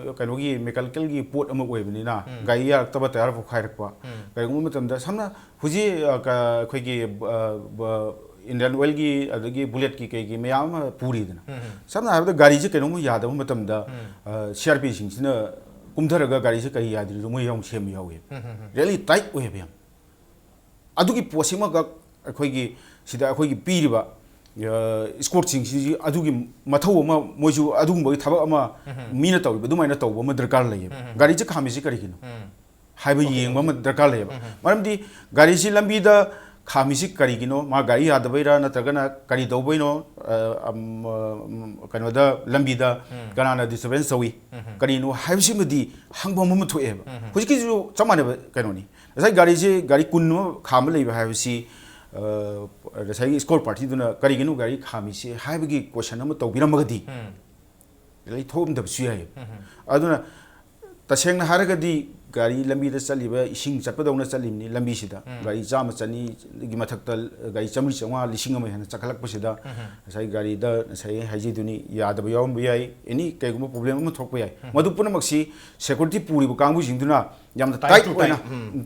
ꯑ, ꯀꯩꯅꯣꯒꯤ ꯃꯦꯀꯥꯅꯤꯀꯦꯜꯒꯤ ꯄꯣꯠ ꯑꯃ ꯑꯣꯏꯕꯅꯤꯅ ꯒꯥꯔꯤ ꯌꯥꯔꯛꯇꯕ, ꯇꯌꯥꯔ ꯄꯣꯈꯥꯏꯔꯛꯄ, ꯀꯩꯒꯨꯝꯕ ꯃꯇꯝꯗ ꯁꯝꯅ ꯍꯧꯖꯤꯛ ꯑ, ꯀ- ꯑꯩꯈꯣꯏꯒꯤ ꯑ, ꯕ- ꯏꯟꯗꯤꯌꯟ ꯑꯣꯏꯜꯒꯤ ꯑꯗꯒꯤ ꯕꯨꯂꯦꯠꯀꯤ ꯀꯩꯒꯤ ꯃꯌꯥꯝ ꯑꯃ ꯄꯨꯔꯤꯗꯅ, ꯁꯝꯅ ꯍꯥꯏꯔꯕꯗ ꯒꯥꯔꯤꯁꯦ ꯀꯩꯅꯣꯝꯃ ꯌꯥꯗꯕ ꯃꯇꯝꯗ ꯁꯤ ꯑꯥꯔ ꯄꯤꯁꯤꯡꯁꯤꯅ ꯀꯨꯝꯊꯔꯒ ꯒꯥꯔꯤꯁꯦ ꯀꯔꯤ ꯌꯥꯗ꯭ꯔꯤꯅꯣ ꯃꯣꯏ ꯌꯥꯎꯅ ꯁꯦꯝꯕ ꯌꯥꯎꯋꯦꯕ꯫ ꯔꯤꯌꯦꯂꯤ ꯇꯥꯏꯠ ꯑꯣꯏꯌꯦꯕ ꯌꯥꯝ꯫ ꯑꯗꯨꯒꯤ ꯄꯣꯠꯁꯤꯃꯈꯛ ꯑꯩꯈꯣꯏꯒꯤ ꯁꯤꯗ ꯑꯩꯈꯣꯏꯒꯤ ꯄꯤꯔꯤꯕ ꯏꯁꯀꯣꯔꯠꯁꯤꯡꯁꯤ ꯑꯗꯨꯒꯤ ꯃꯊꯧ ꯑꯃ, ꯃꯣꯏꯁꯨ ꯑꯗꯨꯒꯨꯝꯕꯒꯤ ꯊꯕꯛ ꯑꯃ ꯃꯤꯅ ꯇꯧꯔꯤꯕ ꯑꯗꯨꯃꯥꯏꯅ ꯇꯧꯕ ꯑꯃ ꯗꯔꯀꯥꯔ ꯂꯩꯌꯦꯕ꯫ ꯒꯥꯔꯤꯁꯦ ꯈꯥꯝꯃꯤꯁꯦ ꯀꯔꯤꯒꯤꯅꯣ ꯍꯥꯏꯕ ꯌꯦꯡꯕ ꯑꯃ ꯗꯔꯀꯥꯔ ꯂꯩꯌꯦꯕ꯫ ꯃꯔꯝꯗꯤ ꯒꯥꯔꯤꯁꯤ ꯂꯝꯕꯤꯗ ꯈꯥꯝꯃꯤꯁꯤ ꯀꯔꯤꯒꯤꯅꯣ, ꯃꯥ ꯒꯥꯔꯤ ꯌꯥꯗꯕꯩꯔꯥ ꯅꯠꯇ꯭ꯔꯒꯅ ꯀꯔꯤ ꯇꯧꯕꯩꯅꯣ, ꯑ, ꯑꯝ, ꯑ, ꯀꯩꯅꯣꯗ, ꯂꯝꯕꯤꯗ ꯀꯅꯥꯅ ꯗꯤꯁꯇꯔꯕꯦꯟꯁ ꯇꯧꯏ, ꯀꯔꯤꯅꯣ ꯍꯥꯏꯕꯁꯤꯃꯗꯤ ꯍꯪꯐꯝ ꯑꯃ ꯊꯣꯛꯑꯦꯕ꯫ ꯍꯧꯖꯤꯛꯀꯤꯁꯨ ꯆꯞ ꯃꯥꯟꯅꯕ ꯀꯩꯅꯣꯅꯤ꯫ ꯉꯁꯥꯏ ꯒꯥꯔꯤꯁꯤ, ꯒꯥꯔꯤ ꯀꯨꯟ ꯑꯃ ꯈꯥꯝꯕ ꯂꯩꯕ ꯍꯥꯏꯕꯁꯤ, ꯑ, ꯉꯁꯥꯏꯒꯤ ꯏꯁꯀꯣꯔꯠ ꯄꯥꯔꯇꯤꯗꯨꯅ ꯀꯔꯤꯒꯤꯅꯣ ꯒꯥꯔꯤ ꯈꯥꯝꯃꯤꯁꯤ ꯍꯥꯏꯕꯒꯤ ꯀꯣꯏꯁꯟ ꯑꯃ ꯇꯧꯕꯤꯔꯝꯃꯒꯗꯤ ꯂꯩꯊꯣꯛꯑꯝꯗꯕꯁꯨ ꯌꯥꯏꯌꯦꯕ꯫ ꯑꯗꯨꯅ ꯇꯁꯦꯡꯅ ꯍꯥꯏꯔꯒꯗꯤ ꯒꯥꯔꯤ ꯂꯝꯕꯤꯗ ꯆꯠꯂꯤꯕ, ꯏꯁꯤꯡ ꯆꯠꯄꯗꯧꯅ ꯆꯠꯂꯤꯕꯅꯤ ꯂꯝꯕꯤꯁꯤꯗ꯫ ꯒꯥꯔꯤ ꯆꯥꯝꯃ ꯆꯅꯤꯒꯤ ꯃꯊꯛꯇ, ꯒꯥꯔꯤ ꯆꯥꯝꯃꯔꯤ ꯆꯥꯝꯃꯉꯥ, ꯂꯤꯁꯤꯡ ꯑꯃ ꯍꯦꯟꯅ ꯆꯠꯈꯠꯂꯛꯄꯁꯤꯗ, ꯉꯁꯥꯏ ꯒꯥꯔꯤꯗ ꯉꯁꯥꯏ ꯍꯥꯏꯖꯩꯗꯨꯅꯤ, ꯌꯥꯗꯕ ꯌꯥꯎꯔꯝꯕ ꯌꯥꯏ, ꯑꯦꯅꯤ ꯀꯩꯒꯨꯝꯕ ꯄ꯭ꯔꯣꯕ꯭ꯂꯦꯝ ꯑꯃ ꯊꯣꯛꯄ ꯌꯥꯏ꯫ ꯃꯗꯨ ꯄꯨꯝꯅꯃꯛꯁꯤ ꯁꯦꯀ꯭ꯌꯨꯔꯤꯇꯤ ꯄꯨꯔꯤꯕ ꯀꯥꯡꯕꯨꯁꯤꯡꯗꯨꯅ ꯌꯥꯝꯅ ꯇꯥꯏꯠ ꯑꯣꯏꯅ,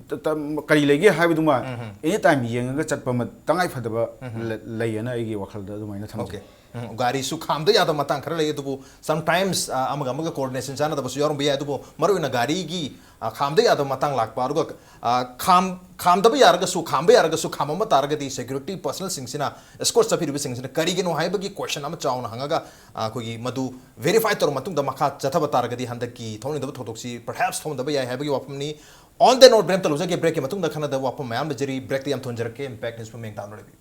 ꯇ-, ꯇ-, ꯀꯔꯤ ꯂꯩꯒꯦ ꯍꯥꯏꯕꯗꯨꯃ ꯑꯦꯅꯤ ꯇꯥꯏꯝ ꯌꯦꯡꯉꯒ ꯆꯠꯄ ꯑꯃ ꯇꯉꯥꯏ ꯐꯗꯕ ꯂ-, ꯂꯩꯌꯦꯅ ꯑꯩꯒꯤ ꯋꯥꯈꯜꯗ ꯑꯗꯨꯃꯥꯏꯅ ꯊꯝꯖꯩ꯫ ꯎꯝ, ꯒꯥꯔꯤꯁꯨ ꯈꯥꯝꯗ ꯌꯥꯗꯕ ꯃꯇꯥꯡ ꯈꯔ ꯂꯩ, ꯑꯗꯨꯕꯨ sometimes, ꯑ, ꯑꯃꯒ ꯑꯃꯒ coordination ꯆꯥꯟꯅꯗꯕꯁꯨ ꯌꯥꯎꯔꯝꯕ ꯌꯥꯏ꯫ ꯑꯗꯨꯕꯨ ꯃꯔꯨꯑꯣꯏꯅ ꯒꯥꯔꯤꯒꯤ, ꯑ, ꯈꯥꯝꯗ ꯌꯥꯗꯕ ꯃꯇꯥꯡ ꯂꯥꯛꯄ, ꯑꯗꯨꯒ, ꯑ, ꯈꯥꯝ-, ꯈꯥꯝꯗꯕ ꯌꯥꯔꯒꯁꯨ, ꯈꯥꯝꯕ ꯌꯥꯔꯒꯁꯨ ꯈꯥꯝꯃꯝꯕ ꯇꯥꯔꯒꯗꯤ security personnelꯁꯤꯡꯁꯤꯅ, escort ꯆꯠꯄꯤꯔꯤꯕꯁꯤꯡꯁꯤꯅ ꯀꯔꯤꯒꯤꯅꯣ ꯍꯥꯏꯕꯒꯤ question ꯑꯃ ꯆꯥꯎꯅ ꯍꯪꯉꯒ, ꯑ, ꯑꯩꯈꯣꯏꯒꯤ ꯃꯗꯨ verify ꯇꯧꯔꯕ ꯃꯇꯨꯡꯗ ꯃꯈꯥ ꯆꯠꯊꯕ ꯇꯥꯔꯒꯗꯤ ꯍꯟꯗꯛꯀꯤ ꯊꯣꯛꯍꯟꯅꯤꯡꯗꯕ ꯊꯧꯗꯣꯛꯁꯤ perhaps ꯊꯣꯛꯍꯟꯗꯕ ꯌꯥꯏ ꯍꯥꯏꯕꯒꯤ ꯋꯥꯐꯝꯅꯤ꯫ On that note, break ꯑꯝꯇ ꯂꯧꯖꯒꯦ꯫ Breakꯀꯤ ꯃꯇꯨꯡꯗ ꯈꯟꯅꯗꯕ ꯋꯥꯐꯝ ꯃꯌꯥꯝ ꯂꯩꯖꯔꯤ꯫ Breakꯇ ꯌꯥꯝ ꯊꯣꯟꯖꯔꯛꯀꯦ꯫ Impact News ꯄꯨꯝꯅ ꯌꯦꯡ ꯇꯥꯗꯨꯅ ꯂꯩꯕꯤꯌꯨ꯫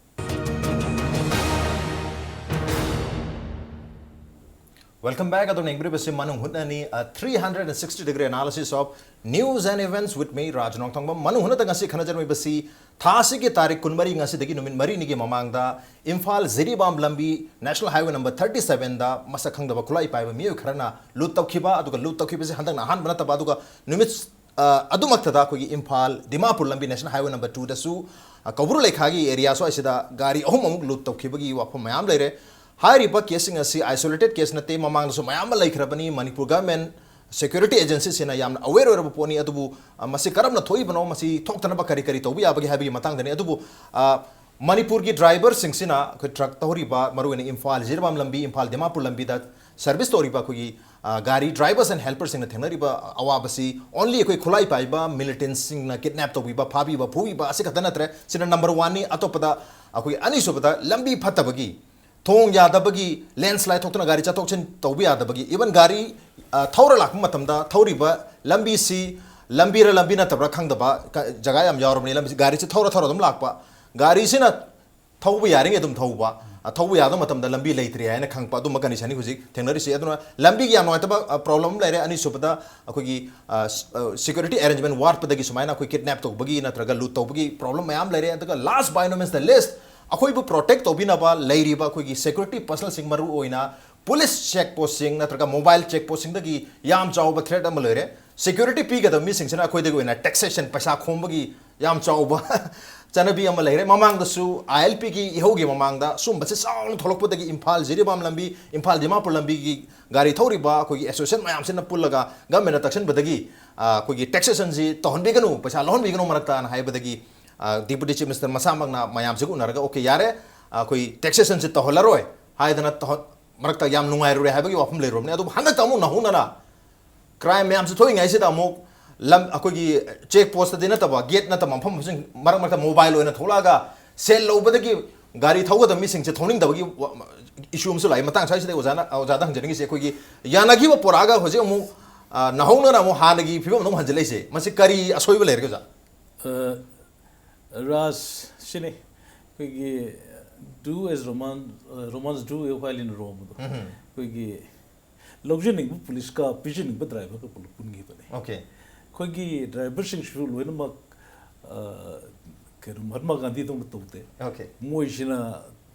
Welcome back. ꯑꯗꯣꯝꯅ ꯌꯦꯡꯕꯤꯔꯤꯕꯁꯤ ꯃꯅꯨꯡ ꯍꯨꯠꯅꯅꯤ, a three hundred sixty degree analysis of news and events with me, ꯔꯥꯖ ꯅꯣꯡꯊꯣꯡꯕꯝ꯫ ꯃꯅꯨꯡ ꯍꯨꯠꯅꯗ ꯉꯁꯤ ꯈꯟꯅꯖꯔꯝꯂꯤꯕꯁꯤ ꯊꯥ ꯑꯁꯤꯒꯤ ꯇꯥꯔꯤꯛ ꯀꯨꯟꯃꯔꯤ, ꯉꯁꯤꯗꯒꯤ ꯅꯨꯃꯤꯠ ꯃꯔꯤꯅꯤꯒꯤ ꯃꯃꯥꯡꯗ ꯏꯝꯐꯥꯜ ꯖꯤꯔꯤꯕꯥꯝ ꯂꯝꯕꯤ, National Highway number thirty sevenꯗ ꯃꯁꯛ ꯈꯪꯗꯕ ꯈꯨꯠꯂꯥꯏ ꯄꯥꯏꯕ ꯃꯤꯑꯣꯏ ꯈꯔꯅ ꯂꯨꯠ ꯇꯧꯈꯤꯕ, ꯑꯗꯨꯒ ꯂꯨꯠ ꯇꯧꯈꯤꯕꯁꯤ ꯍꯟꯗꯛꯅ ꯑꯍꯥꯟꯕ ꯅꯠꯇꯕ, ꯑꯗꯨꯒ ꯅꯨꯃꯤꯠ ꯑ, ꯑꯗꯨꯃꯛꯇꯗ ꯑꯩꯈꯣꯏꯒꯤ ꯏꯝꯐꯥꯜ ꯗꯤꯃꯥꯄꯨꯔ ꯂꯝꯕꯤ National Highway number twoꯗꯁꯨ, ꯑ, ꯀꯧꯕ꯭ꯔꯨ ꯂꯩꯈꯥꯒꯤ area ꯁ꯭ꯋꯥꯏꯁꯤꯗ ꯒꯥꯔꯤ ꯑꯍꯨꯝ ꯑꯃꯨꯛ ꯂꯨꯠ ꯇꯧꯈꯤꯕꯒꯤ ꯋꯥꯐꯝ ꯃꯌꯥꯝ ꯂꯩꯔꯦ꯫ ꯍꯥꯏꯔꯤꯕ case ꯁꯤꯡ ꯑꯁꯤ isolated case ꯅꯠꯇꯦ, ꯃꯃꯥꯡꯗꯁꯨ ꯃꯌꯥꯝ ꯑꯃ ꯂꯩꯈ꯭ꯔꯕꯅꯤ꯫ ꯃꯅꯤꯄꯨꯔ government security agency ꯁꯤꯅ ꯌꯥꯝꯅ aware ꯑꯣꯏꯔꯕ ꯄꯣꯠꯅꯤ꯫ ꯑꯗꯨꯕꯨ, ꯑ, ꯃꯁꯤ ꯀꯔꯝꯅ ꯊꯣꯛꯏꯕꯅꯣ, ꯃꯁꯤ ꯊꯣꯛꯇꯅꯕ ꯀꯔꯤ ꯀꯔꯤ ꯇꯧꯕ ꯌꯥꯕꯒꯦ ꯍꯥꯏꯕꯒꯤ ꯃꯇꯥꯡꯗꯅꯤ꯫ ꯑꯗꯨꯕꯨ, ꯑ, ꯃꯅꯤꯄꯨꯔꯒꯤ driver ꯁꯤꯡꯁꯤꯅ ꯑꯩꯈꯣꯏ truck ꯊꯧꯔꯤꯕ, ꯃꯔꯨꯑꯣꯏꯅ ꯏꯝꯐꯥꯜ ꯖꯤꯔꯤꯕꯥꯝ ꯂꯝꯕꯤ, ꯏꯝꯐꯥꯜ ꯗꯤꯃꯥꯄꯨꯔ ꯂꯝꯕꯤꯗ service ꯇꯧꯔꯤꯕ ꯑꯩꯈꯣꯏꯒꯤ ꯒꯥꯔꯤ drivers and helpersꯁꯤꯡꯅ ꯊꯦꯡꯅꯔꯤꯕ ꯑꯋꯥꯕꯁꯤ only ꯑꯩꯈꯣꯏ ꯈꯨꯠꯂꯥꯏ ꯄꯥꯏꯕ militantꯁꯤꯡꯅ kidnap ꯇꯧꯕꯤꯕ, ꯐꯥꯕꯤꯕ, ꯐꯨꯕꯤꯕ ꯑꯁꯤ ꯈꯛꯇ ꯅꯠꯇ꯭ꯔꯦ꯫ ꯁꯤꯅ number oneꯅꯤ꯫ ꯑꯇꯣꯞꯄꯗ ꯑꯩꯈꯣꯏ ꯑꯅꯤꯁꯨꯕꯗ ꯂꯝꯕꯤ ꯐꯠꯇꯕꯒꯤ, ꯊꯣꯡ ꯌꯥꯗꯕꯒꯤ, landslide ꯊꯣꯛꯇꯨꯅ ꯒꯥꯔꯤ ꯆꯠꯊꯣꯛ ꯆꯠꯁꯤꯟ ꯇꯧꯕ ꯌꯥꯗꯕꯒꯤ, even ꯒꯥꯔꯤ ꯊꯧꯔ ꯂꯥꯛꯄ ꯃꯇꯝꯗ ꯊꯧꯔꯤꯕ ꯂꯝꯕꯤꯁꯤ ꯂꯝꯕꯤꯔ ꯂꯝꯕꯤ ꯅꯠꯇꯕ꯭ꯔꯥ ꯈꯪꯗꯕ ꯖꯒꯥ ꯌꯥꯝ ꯌꯥꯎꯔꯕꯅꯤ꯫ ꯂꯝꯕꯤꯁꯤ ꯒꯥꯔꯤꯁꯤ ꯊꯧꯔ ꯊꯧꯔ ꯑꯗꯨꯝ ꯂꯥꯛꯄ, ꯒꯥꯔꯤꯁꯤꯅ ꯊꯧꯕ ꯌꯥꯔꯤꯉꯩ ꯑꯗꯨꯝ ꯊꯧꯕ, ꯊꯧꯕ ꯌꯥꯗꯕ ꯃꯇꯝꯗ ꯂꯝꯕꯤ ꯂꯩꯇ꯭ꯔꯦ ꯍꯥꯏꯅ ꯈꯪꯕ, ꯑꯗꯨꯝꯕ conditionꯅꯤ ꯍꯧꯖꯤꯛ ꯊꯦꯡꯅꯔꯤꯁꯤ꯫ ꯑꯗꯨꯅ ꯂꯝꯕꯤꯒꯤ ꯌꯥꯝ ꯅꯨꯡꯉꯥꯏꯇꯕ problem ꯑꯃ ꯂꯩꯔꯦ꯫ ꯑꯅꯤꯁꯨꯕꯗ ꯑꯩꯈꯣꯏꯒꯤ security arrangement ꯋꯥꯠꯄꯗꯒꯤ ꯁꯨꯃꯥꯏꯅ ꯑꯩꯈꯣꯏ kidnap ꯇꯧꯕꯒꯤ ꯅꯠꯇ꯭ꯔꯒ loot ꯇꯧꯕꯒꯤ problem ꯃꯌꯥꯝ ꯂꯩꯔꯦ꯫ ꯑꯗꯨꯒ last by no means the least, ꯑꯩꯈꯣꯏꯕꯨ protect ꯇꯧꯕꯤꯅꯕ ꯂꯩꯔꯤꯕ ꯑꯩꯈꯣꯏꯒꯤ security personnelꯁꯤꯡ, ꯃꯔꯨ ꯑꯣꯏꯅ police check postꯁꯤꯡ ꯅꯠꯇ꯭ꯔꯒ mobile check postꯁꯤꯡꯗꯒꯤ ꯌꯥꯝ ꯆꯥꯎꯕ threat ꯑꯃ ꯂꯩꯔꯦ꯫ Security ꯄꯤꯒꯗꯕ ꯃꯤꯁꯤꯡꯁꯤꯅ ꯑꯩꯈꯣꯏꯗꯒꯤ ꯑꯣꯏꯅ taxation, ꯄꯩꯁꯥ ꯈꯣꯝꯕꯒꯤ ꯌꯥꯝ ꯆꯥꯎꯕ ꯆꯠꯅꯕꯤ ꯑꯃ ꯂꯩꯔꯦ꯫ ꯃꯃꯥꯡꯗꯁꯨ ILPꯒꯤ ꯏꯍꯧꯒꯤ ꯃꯃꯥꯡꯗ ꯁꯨꯝꯕꯁꯦ ꯆꯥꯎꯅ ꯊꯣꯛꯂꯛꯄꯗꯒꯤ ꯏꯝꯐꯥꯜ ꯖꯤꯔꯤꯕꯥꯝ ꯂꯝꯕꯤ, ꯏꯝꯐꯥꯜ ꯗꯤꯃꯥꯄꯨꯔ ꯂꯝꯕꯤꯒꯤ ꯒꯥꯔꯤ ꯊꯧꯔꯤꯕ ꯑꯩꯈꯣꯏꯒꯤ association ꯃꯌꯥꯝꯁꯤꯅ ꯄꯨꯜꯂꯒ governmentꯅ ꯇꯛꯁꯤꯟꯕꯗꯒꯤ ꯑꯩꯈꯣꯏꯒꯤ taxationꯁꯤ ꯇꯧꯍꯟꯕꯤꯒꯅꯨ, ꯄꯩꯁꯥ ꯂꯧꯍꯟꯕꯤꯒꯅꯨ ꯃꯔꯛꯇꯅ ꯍꯥꯏꯕꯗꯒꯤ Deputy Chief Minister ꯃꯁꯥꯃꯛꯅ ꯃꯌꯥꯝꯁꯤꯒ ꯎꯅꯔꯒ okay, ꯌꯥꯔꯦ, ꯑꯩꯈꯣꯏ taxationꯁꯤ ꯇꯧꯍꯜꯂꯔꯣꯏ ꯍꯥꯏꯗꯅ ꯃꯔꯛꯇ ꯌꯥꯝ ꯅꯨꯡꯉꯥꯏꯔꯨꯔꯦ ꯍꯥꯏꯕꯒꯤ ꯋꯥꯐꯝ ꯂꯩꯔꯨꯕꯅꯤ꯫ ꯑꯗꯨꯕꯨ ꯍꯟꯗꯛꯇ ꯑꯃꯨꯛ ꯅꯧꯍꯧꯅꯅ crime ꯃꯌꯥꯝꯁꯤ ꯊꯣꯛꯏꯉꯩꯁꯤꯗ ꯑꯃꯨꯛ ꯂꯝ ꯑꯩꯈꯣꯏꯒꯤ check postꯇꯗꯤ ꯅꯠꯇꯕ, gate ꯅꯠꯇꯕ ꯃꯐꯝꯁꯤꯡ ꯃꯔꯛ ꯃꯔꯛꯇ mobile ꯑꯣꯏꯅ ꯊꯣꯛꯂꯛꯑꯒ ꯁꯦꯜ ꯂꯧꯕꯗꯒꯤ ꯒꯥꯔꯤ ꯊꯧꯒꯗꯕ ꯃꯤꯁꯤꯡꯁꯦ ꯊꯧꯅꯤꯡꯗꯕꯒꯤ issue ꯑꯃꯁꯨ ꯂꯥꯛꯏ꯫ ꯃꯇꯥꯡ ꯁ꯭ꯋꯥꯏꯁꯤꯗ ꯑꯣꯖꯥꯅ, ꯑꯣꯖꯥꯗ ꯍꯪꯖꯅꯤꯡꯉꯤꯁꯦ, ꯑꯩꯈꯣꯏꯒꯤ ꯌꯥꯅꯈꯤꯕ ꯄꯨꯔꯛꯑꯒ ꯍꯧꯖꯤꯛ ꯑꯃꯨꯛ ꯅꯧꯍꯧꯅꯅ ꯑꯃꯨꯛ ꯍꯥꯟꯅꯒꯤ ꯐꯤꯕꯝꯗ ꯑꯃꯨꯛ ꯍꯟꯖꯤꯜꯂꯛꯏꯁꯦ, ꯃꯁꯤ ꯀꯔꯤ ꯑꯁꯣꯏꯕ ꯂꯩꯔꯒꯦ ꯑꯣꯖꯥ? ꯔꯥꯖ, ꯁꯤꯅꯤ ꯑꯩꯈꯣꯏꯒꯤ do as Roman, Romans do as while in Rome ꯑꯗꯣ, ꯑꯩꯈꯣꯏꯒꯤ ꯂꯧꯖꯅꯤꯡꯕ policeꯀ ꯄꯤꯖꯅꯤꯡꯕ driverꯒ ꯄꯨꯂꯞ ꯄꯨꯟꯈꯤꯕꯅꯤ꯫ Okay. ꯑꯩꯈꯣꯏꯒꯤ driverꯁꯤꯡꯁꯨ ꯂꯣꯏꯅꯃꯛ ꯀꯩꯅꯣ ꯃꯍꯥꯠꯃꯥ ꯒꯥꯟꯙꯤꯗꯧꯅ ꯇꯧꯗꯦ꯫ Okay. ꯃꯣꯏꯁꯤꯅ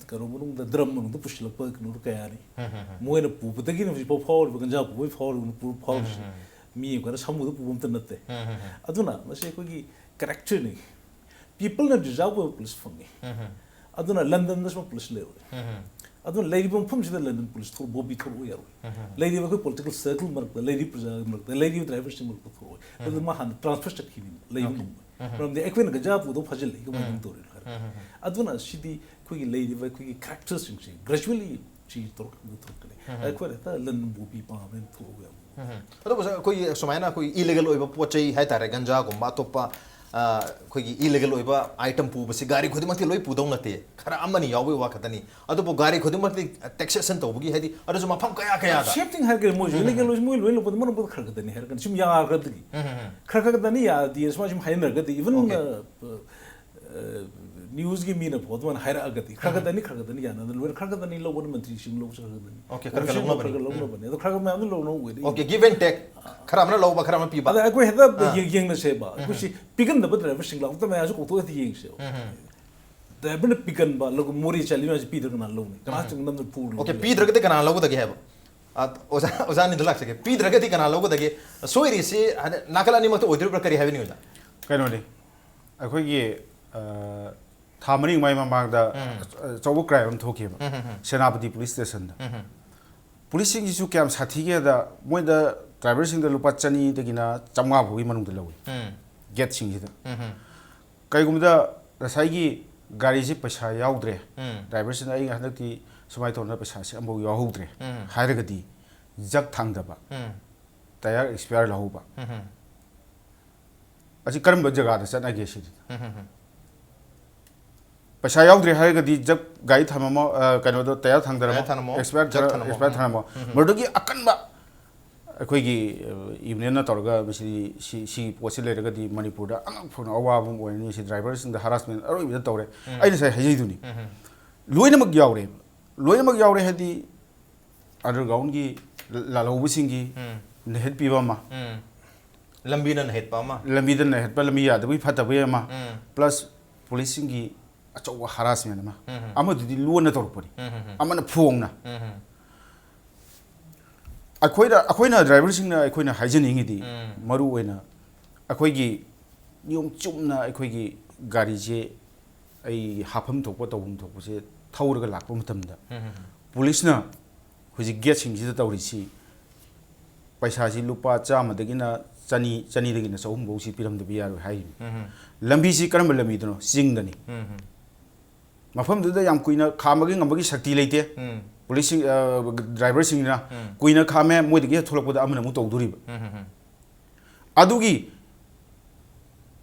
ꯀꯩꯅꯣ ꯃꯅꯨꯡꯗ drum ꯃꯅꯨꯡꯗ ꯄꯨꯁꯤꯜꯂꯛꯄ ꯀꯩꯅꯣ ꯀꯌꯥꯅꯤ꯫ ꯃꯣꯏꯅ ꯄꯨꯕꯗꯒꯤꯅ ꯍꯧꯖꯤꯛꯐꯥꯎ ꯐꯥꯎꯔꯤꯕ, ꯒꯟꯖꯥ ꯄꯨꯕꯒꯤ ꯐꯥꯎꯔꯤꯕ ꯄꯨ-, ꯐꯥꯎꯔꯤꯁꯦ꯫ ꯃꯤ ꯑꯃ ꯈꯔ ꯁꯥꯃꯨꯗ ꯄꯨꯕ ꯑꯝꯇ ꯅꯠꯇꯦ꯫ ꯑꯗꯨꯅ ꯃꯁꯤ ꯑꯩꯈꯣꯏꯒꯤ characterꯅꯤ꯫ Peopleꯅ deserve ꯑꯣꯏꯕ police ꯐꯪꯉꯤ꯫ ꯑꯗꯨꯅ Londonꯗ ꯁꯨꯝ police ꯂꯩꯔꯣꯏ꯫ ꯑꯗꯨꯅ ꯂꯩꯔꯤꯕ ꯃꯐꯝꯁꯤꯗ London police ꯊꯣꯛ-, ꯕꯣꯕꯤ ꯊꯣꯛꯂꯛꯎ ꯌꯥꯔꯣꯏ꯫ ꯂꯩꯔꯤꯕ ꯑꯩꯈꯣꯏ political circle ꯃꯔꯛꯇ, ꯂꯩꯔꯤꯕ ꯄ꯭ꯔꯖꯥꯒꯤ ꯃꯔꯛꯇ, ꯂꯩꯔꯤꯕ driverꯁꯤꯡ ꯃꯔꯛꯇ ꯊꯣꯛꯂꯛꯑꯣꯏ꯫ ꯑꯗꯨ ꯃꯥ ꯍꯥꯟꯅ transfer ꯆꯠꯈꯤꯅꯤ, ꯂꯩꯕ ꯉꯝꯃꯣꯏ꯫ ꯃꯔꯝꯗꯤ ꯑꯩꯈꯣꯏꯅ ꯒꯟꯖꯥ ꯄꯨꯗꯧ ꯐꯥꯖꯤꯜꯂꯛꯏ, ꯀꯃꯥꯏꯅ ꯑꯗꯨꯝ ꯇꯧꯔꯤꯅꯣ ꯍꯥꯏꯔꯒ꯫ ꯑꯗꯨꯅ ꯁꯤꯗꯤ ꯑꯩꯈꯣꯏꯒꯤ ꯂꯩꯔꯤꯕ ꯑꯩꯈꯣꯏꯒꯤ characterꯁꯤꯡꯁꯦ gradually ꯁꯤ ꯇꯧꯔꯛꯀꯅꯤ, ꯊꯣꯛꯀꯅꯤ꯫ ꯑꯩꯈꯣꯏꯅ ꯍꯦꯛꯇ ꯂꯟꯕꯨ ꯄꯤ ꯄꯥꯝꯕꯅꯤꯅ ꯊꯣꯛꯑꯒ ꯌꯥꯝ ꯑꯗꯨꯕꯨ ꯑꯩꯈꯣꯏꯒꯤ ꯁꯨꯃꯥꯏꯅ ꯑꯩꯈꯣꯏꯒꯤ ꯏꯂꯤꯒꯦꯜ ꯑꯣꯏꯕ ꯄꯣꯠ ꯆꯩ ꯍꯥꯏꯇꯥꯔꯦ, ꯒꯟꯖꯥꯒꯨꯝꯕ ꯑꯇꯣꯞꯄ ꯑ, ꯑꯩꯈꯣꯏꯒꯤ ꯏꯂꯤꯒꯦꯜ ꯑꯣꯏꯕ ꯑꯥꯏꯇꯝ ꯄꯨꯕꯁꯤ ꯒꯥꯔꯤ ꯈꯨꯗꯤꯡꯃꯛꯇꯤ ꯂꯣꯏ ꯄꯨꯗꯧ ꯅꯠꯇꯦ, ꯈꯔ ꯑꯃꯅꯤ ꯌꯥꯎꯕꯒꯤ ꯋꯥ ꯈꯛꯇꯅꯤ꯫ ꯑꯗꯨꯕꯨ ꯒꯥꯔꯤ ꯈꯨꯗꯤꯡꯃꯛꯇꯤ ꯇꯦꯛꯁꯦꯁꯟ ꯇꯧꯕꯒꯤ ꯍꯥꯏꯗꯤ ꯑꯗꯨꯁꯨ ꯃꯐꯝ ꯀꯌꯥ ꯀꯌꯥꯗ ꯁꯦꯞꯇꯤꯡ ꯍꯥꯏꯔꯒ ꯃꯣꯏꯁꯨ ꯏꯂꯤꯒꯦꯜ ꯑꯣꯏꯁꯨ ꯃꯣꯏ ꯂꯣꯏ ꯂꯧꯕꯗ ꯃꯔꯝ ꯈꯔ ꯈꯛꯇꯅꯤ ꯍꯥꯏꯔꯒꯅꯤ ꯁꯨꯝ ꯌꯥꯔꯒꯗꯤ ꯈꯔ ꯈꯛꯇꯅꯤ ꯌꯥꯗꯤ ꯁꯨꯃꯥꯏꯅ ꯁꯨꯝ ꯍꯥꯏꯅꯔꯒꯗꯤ ꯏꯚꯟ Okay. ꯅ꯭ꯌꯨꯁꯀꯤ ꯃꯤꯅ ꯐꯣꯟ ꯑꯗꯨꯃꯥꯏꯅ ꯍꯥꯏꯔꯛꯑꯒꯗꯤ ꯈꯔ ꯈꯛꯇꯅꯤ ꯈꯔ ꯈꯛꯇꯅꯤ ꯌꯥꯅꯗ ꯂꯣꯏꯅ ꯈꯔ ꯈꯛꯇꯅꯤ ꯂꯧꯕꯅ ꯃꯟꯇ꯭ꯔꯤꯁꯤꯡ ꯂꯧꯕꯁꯨ ꯈꯔ ꯈꯛꯇꯅꯤ꯫ Okay, ꯈꯔ ꯈꯔ ꯀꯣꯃꯤꯁꯟ ꯂꯧꯅꯕꯅꯤ꯫ ꯈꯔ ꯈꯔ ꯂꯧꯅꯕꯅꯤ ꯑꯗꯣ ꯈꯔ ꯈꯔ ꯃꯌꯥꯝꯗꯤ ꯂꯧꯅ ꯎꯏꯗ Okay, give and take, ꯈꯔ ꯑꯃꯅ ꯂꯧꯕ ꯈꯔ ꯑꯃꯅ ꯄꯤꯕ꯫ ꯑꯗ ꯑꯩꯈꯣꯏ ꯍꯦꯛꯇ ꯌꯦꯡ- ꯌꯦꯡꯅꯁꯦꯕ ꯑꯩꯈꯣꯏ ꯁꯤ ꯄꯤꯒꯟꯗꯕ ꯗ꯭ꯔꯥꯏꯚꯔꯁꯤꯡ ꯂꯥꯛꯇ ꯃꯌꯥꯝꯁꯨ ꯀꯧꯊꯣꯛꯑꯗꯤ ꯌꯦꯡꯁꯦꯕ꯫ ꯗ꯭ꯔꯥꯏꯚꯔꯅ ꯄꯤꯒꯟꯕ ꯂꯧ- ꯃꯣꯔꯦ ꯆꯠꯂꯤ ꯃꯌꯥꯝꯁꯦ ꯄꯤꯗ꯭ꯔꯒ ꯀꯅꯥ ꯂꯧꯅꯤ? ꯀꯅꯥ ꯆꯨꯝꯅ ꯅꯝꯅ ꯄꯨꯔ Okay, ꯂꯧꯅꯤ? ꯄꯤꯗ꯭ꯔꯒꯗꯤ ꯀꯅꯥ ꯂꯧꯒꯗꯒꯦ ꯍꯥꯏꯕ? ꯑ, ꯑꯣꯖꯥ ꯑꯣꯖꯥꯅꯤꯗ ꯂꯥꯛꯆꯒꯦ꯫ ꯄꯤꯗ꯭ꯔꯒꯗꯤ ꯀꯅꯥ ꯂꯧꯒꯗꯒꯦ? ꯁꯣꯏꯔꯤꯁꯤ ꯍꯥꯏꯗꯤ ꯅꯥꯀꯜ ꯑꯅꯤꯃꯛꯇ ꯑꯣꯏꯗꯣꯔꯤꯕ꯭ꯔꯥ? ꯀꯔꯤ ꯍꯥꯏꯕꯤꯅꯤꯡꯉꯤꯅꯣ? ꯀꯩꯅꯣꯅꯤ, ꯑꯩꯈꯣꯏꯒꯤ ꯑ, ꯊꯥ ꯃꯔꯤ ꯃꯉꯥꯒꯤ ꯃꯃꯥꯡꯗ ꯑꯆꯧꯕ ꯀ꯭ꯔꯥꯏꯝ ꯑꯃ ꯊꯣꯛꯈꯤꯕ ꯁꯦꯅꯥꯄꯇꯤ ꯄꯨꯂꯤꯁ ꯁ꯭ꯇꯦꯁꯟꯗ꯫ ꯄꯨꯂꯤꯁꯁꯤꯡꯁꯤꯁꯨ ꯀꯌꯥꯝ ꯁꯥꯊꯤꯒꯦꯗ, ꯃꯣꯏꯗ ꯗ꯭ꯔꯥꯏꯚꯔꯁꯤꯡꯗ ꯂꯨꯄꯥ ꯆꯅꯤꯗꯒꯤꯅ ꯆꯥꯝꯃꯉꯥ ꯐꯥꯎꯒꯤ ꯃꯅꯨꯡꯗ ꯂꯧꯏ꯫ ꯒꯦꯠꯁꯤꯡꯁꯤꯗ ꯀꯩꯒꯨꯝꯕꯗ ꯉꯁꯥꯏꯒꯤ ꯒꯥꯔꯤꯁꯤ ꯄꯩꯁꯥ ꯌꯥꯎꯗ꯭ꯔꯦ, ꯗ꯭ꯔꯥꯏꯚꯔꯁꯤꯅ "ꯑꯩ ꯍꯟꯗꯛꯇꯤ ꯁꯨꯃꯥꯏꯅ ꯇꯧꯗꯅ ꯄꯩꯁꯥꯁꯦ ꯑꯃꯐꯥꯎ ꯌꯥꯎꯍꯧꯗ꯭ꯔꯦ" ꯍꯥꯏꯔꯒꯗꯤ ꯖꯛ ꯊꯥꯡꯗꯕ, ꯇꯥꯌꯔ ꯑꯦꯛꯁꯄꯤꯌꯥꯔ ꯂꯧꯍꯧꯕ꯫ ꯑꯁꯤ ꯀꯔꯝꯕ ꯖꯒꯥꯗ ꯆꯠꯅꯒꯦ ꯁꯤꯅꯤ? ꯄꯩꯁꯥ ꯌꯥꯎꯗ꯭ꯔꯦ ꯍꯥꯏꯔꯒꯗꯤ ꯖꯛ ꯒꯥꯔꯤ ꯊꯝꯃꯝꯃꯣ, ꯑ, ꯀꯩꯅꯣꯗꯣ ꯇꯥꯌꯔ ꯊꯥꯡꯗꯔꯝꯃꯣ, ꯇꯥꯌꯔ ꯊꯝꯃꯝꯃꯣ, ꯑꯦꯛꯁꯄꯤꯌꯥꯔ ꯖꯛ ꯊꯥ- ꯊꯝꯃꯝꯃꯣ꯫ ꯑꯦꯛꯁꯄꯤꯌꯥꯔ ꯊꯥꯡꯗꯔꯝꯃꯣ꯫ ꯃꯗꯨꯗꯒꯤ ꯑꯀꯟꯕ ꯑꯩꯈꯣꯏꯒꯤ, ꯑ, ꯌꯨꯅꯤꯌꯟꯅ ꯇꯧꯔꯒ ꯃꯁꯤꯗꯤ ꯁꯤ, ꯁꯤꯒꯤ ꯄꯣꯠꯁꯤ ꯂꯩꯔꯒꯗꯤ ꯃꯅꯤꯄꯨꯔꯗ ꯑꯉꯛꯐꯥꯎꯅ ꯑꯋꯥꯕ ꯑꯃ ꯑꯣꯏꯔꯅꯤ꯫ ꯁꯤ ꯗ꯭ꯔꯥꯏꯚꯔꯁꯤꯡꯗ ꯍꯔꯥꯁꯃꯦꯟ ꯑꯔꯣꯏꯕꯗ ꯇꯧꯔꯦ꯫ ꯑꯩ ꯉꯁꯥꯏ ꯍꯥꯏꯖꯩꯗꯨꯅꯤ꯫ ꯂꯣꯏꯅꯃꯛ ꯌꯥꯎꯔꯦ꯫ ꯂꯣꯏꯅꯃꯛ ꯌꯥꯎꯔꯦ ꯍꯥꯏꯗꯤ ꯑꯟꯗꯔꯒ꯭ꯔꯥꯎꯟꯒꯤ ꯂꯥꯜꯍꯧꯕꯁꯤꯡꯒꯤ ꯅꯩꯍꯠꯄꯤꯕ ꯑꯃ, ꯂꯝꯕꯤꯅ ꯅꯩꯍꯠꯄ ꯑꯃ꯫ ꯂꯝꯕꯤꯗ ꯅꯩꯍꯠꯄ, ꯂꯝꯕꯤ ꯌꯥꯗꯕꯒꯤ ꯐꯠꯇꯕꯒꯤ ꯑꯃ, ꯄ꯭ꯂꯁ ꯄꯨꯂꯤꯁꯁꯤꯡꯒꯤ ꯑꯆꯧꯕ ꯍꯔꯥꯁꯃꯦꯟ ꯑꯃ꯫ ꯑꯃꯗꯨꯗꯤ ꯂꯣꯟꯅ ꯇꯧꯔꯛꯄꯅꯤ, ꯑꯃꯅ ꯐꯣꯡꯅ꯫ ꯑꯩꯈꯣꯏꯅ, ꯑꯩꯈꯣꯏꯅ ꯗ꯭ꯔꯥꯏꯚꯔꯁꯤꯡꯅ ꯑꯩꯈꯣꯏꯅ ꯍꯥꯏꯖꯅꯤꯡꯉꯤꯗꯤ, ꯃꯔꯨ ꯑꯣꯏꯅ ꯑꯩꯈꯣꯏꯒꯤ ꯅꯤꯌꯣꯝ ꯆꯨꯝꯅ ꯑꯩꯈꯣꯏꯒꯤ ꯒꯥꯔꯤꯁꯦ ꯑꯩ ꯍꯥꯞꯐꯝ ꯊꯣꯛꯄ ꯇꯧꯐꯝ ꯊꯣꯛꯄꯁꯦ ꯊꯧꯔꯒ ꯂꯥꯛꯄ ꯃꯇꯝꯗ ꯄꯨꯂꯤꯁꯅ ꯍꯧꯖꯤꯛ ꯒꯦꯠꯁꯤꯡꯁꯤꯗ ꯇꯧꯔꯤꯁꯤ ꯄꯩꯁꯥꯁꯤ ꯂꯨꯄꯥ ꯆꯥꯝꯃꯗꯒꯤꯅ ꯆꯅꯤ, ꯆꯅꯤꯗꯒꯤꯅ ꯆꯍꯨꯝ ꯐꯧꯁꯤ ꯄꯤꯔꯝꯗꯕ ꯌꯥꯔꯣꯏ ꯍꯥꯏꯔꯤꯅꯤ꯫ ꯂꯝꯕꯤꯁꯤ ꯀꯔꯝꯕ ꯂꯝꯕꯤꯗꯅꯣ? ꯆꯤꯡꯗꯅꯤ꯫ ꯃꯐꯝꯗꯨꯗ ꯌꯥꯝ ꯀꯨꯏꯅ ꯈꯥꯝꯕꯒꯤ ꯉꯝꯕꯒꯤ ꯁꯛꯇꯤ ꯂꯩꯇꯦ꯫ ꯎꯝ ꯄꯨꯂꯤꯁꯁꯤꯡ, ꯑ, ꯗ꯭ꯔꯥꯏꯚꯔꯁꯤꯡꯅ ꯎꯝ ꯀꯨꯏꯅ ꯈꯥꯝꯃꯦ, ꯃꯣꯏꯗꯒꯤ ꯍꯦꯛ ꯊꯣꯛꯂꯛꯄꯗ ꯑꯃꯅ ꯑꯃꯨꯛ ꯇꯧꯗꯣꯔꯤꯕ꯫ ꯎꯝ ꯎꯝ ꯑꯗꯨꯒꯤ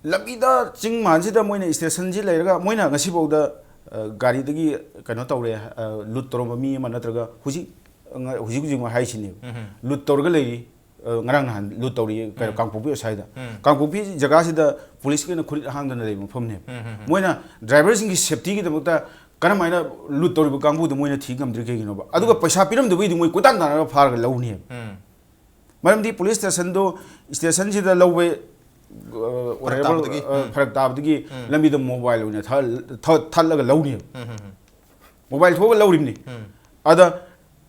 ꯂꯝꯕꯤꯗ ꯆꯤꯡ ꯃꯥꯟꯁꯤꯗ ꯃꯣꯏꯅ ꯏꯁꯇꯦꯁꯟꯁꯤ ꯂꯩꯔꯒ ꯃꯣꯏꯅ ꯉꯁꯤꯐꯥꯎꯗ, ꯑ, ꯒꯥꯔꯤꯗꯒꯤ ꯀꯩꯅꯣ ꯇꯧꯔꯦ, ꯑ, ꯂꯨꯠ ꯇꯧꯔꯝꯕ ꯃꯤ ꯑꯃ ꯅꯠꯇ꯭ꯔꯒ ꯍꯧꯖꯤꯛ, ꯉ-, ꯍꯧꯖꯤꯛ ꯍꯧꯖꯤꯛꯃꯛ ꯍꯥꯏꯁꯤꯅꯦꯕ꯫ ꯎꯝ ꯂꯨꯠ ꯇꯧꯔꯒ ꯂꯩꯔꯤ꯫ ꯑ, ꯉꯔꯥꯡ ꯅꯍꯥꯟ ꯂꯨꯠ ꯇꯧꯔꯤ, ꯀꯩꯅꯣ, ꯎꯝ꯫ ꯀꯥꯡꯄꯣꯛꯄꯤ ꯑꯁ꯭ꯋꯥꯏꯗ꯫ ꯎꯝ꯫ ꯀꯥꯡꯄꯣꯛꯄꯤ ꯖꯒꯥꯁꯤꯗ ꯄꯨꯂꯤꯁꯀꯤ ꯑꯣꯏꯅ ꯈꯨꯔꯤꯠ ꯑꯍꯥꯡꯗꯅ ꯂꯩꯕ ꯃꯐꯝꯅꯦꯕ꯫ ꯎꯝ ꯎꯝ ꯎꯝ ꯃꯣꯏꯅ ꯗ꯭ꯔꯥꯏꯚꯔꯁꯤꯡꯒꯤ ꯁꯦꯐꯇꯤꯒꯤꯗꯃꯛꯇ ꯀꯔꯝ ꯍꯥꯏꯅ ꯂꯨꯠ ꯇꯧꯔꯤꯕ ꯀꯥꯡꯕꯨꯗꯣ ꯃꯣꯏꯅ ꯊꯤ ꯉꯝꯗ꯭ꯔꯤ ꯀꯩꯒꯤꯅꯣꯕ? ꯑꯗꯨꯒ ꯄꯩꯁꯥ ꯄꯤꯔꯝꯗꯕꯒꯤꯗꯤ ꯃꯣꯏ ꯀꯣꯏꯇꯥꯟ ꯇꯥꯟꯅꯔꯒ ꯐꯥꯔꯒ ꯂꯧꯅꯦꯕ꯫ ꯎꯝ ꯃꯔꯝꯗꯤ ꯄꯨꯂꯤꯁ ꯁ꯭ꯇꯦꯁꯟꯗꯣ, ꯁ꯭ꯇꯦꯁꯟꯁꯤꯗ ꯂꯧꯕ, ꯑ, whatever, ꯇꯥꯕꯗꯒꯤ? ꯑ, ꯎꯝ꯫ ꯐꯔꯛ ꯇꯥꯕꯗꯒꯤ ꯎꯝ꯫ ꯂꯝꯕꯤꯗ ꯃꯣꯕꯥꯏꯜ ꯑꯣꯏꯅ ꯊ-, ꯊ-, ꯊꯠꯂꯒ ꯂꯧꯅꯦꯕ꯫ ꯎꯝ ꯎꯝ ꯃꯣꯕꯥꯏꯜ ꯊꯣꯛꯑꯒ ꯂꯧꯔꯤꯕꯅꯤ꯫ ꯎꯝ ꯑꯗ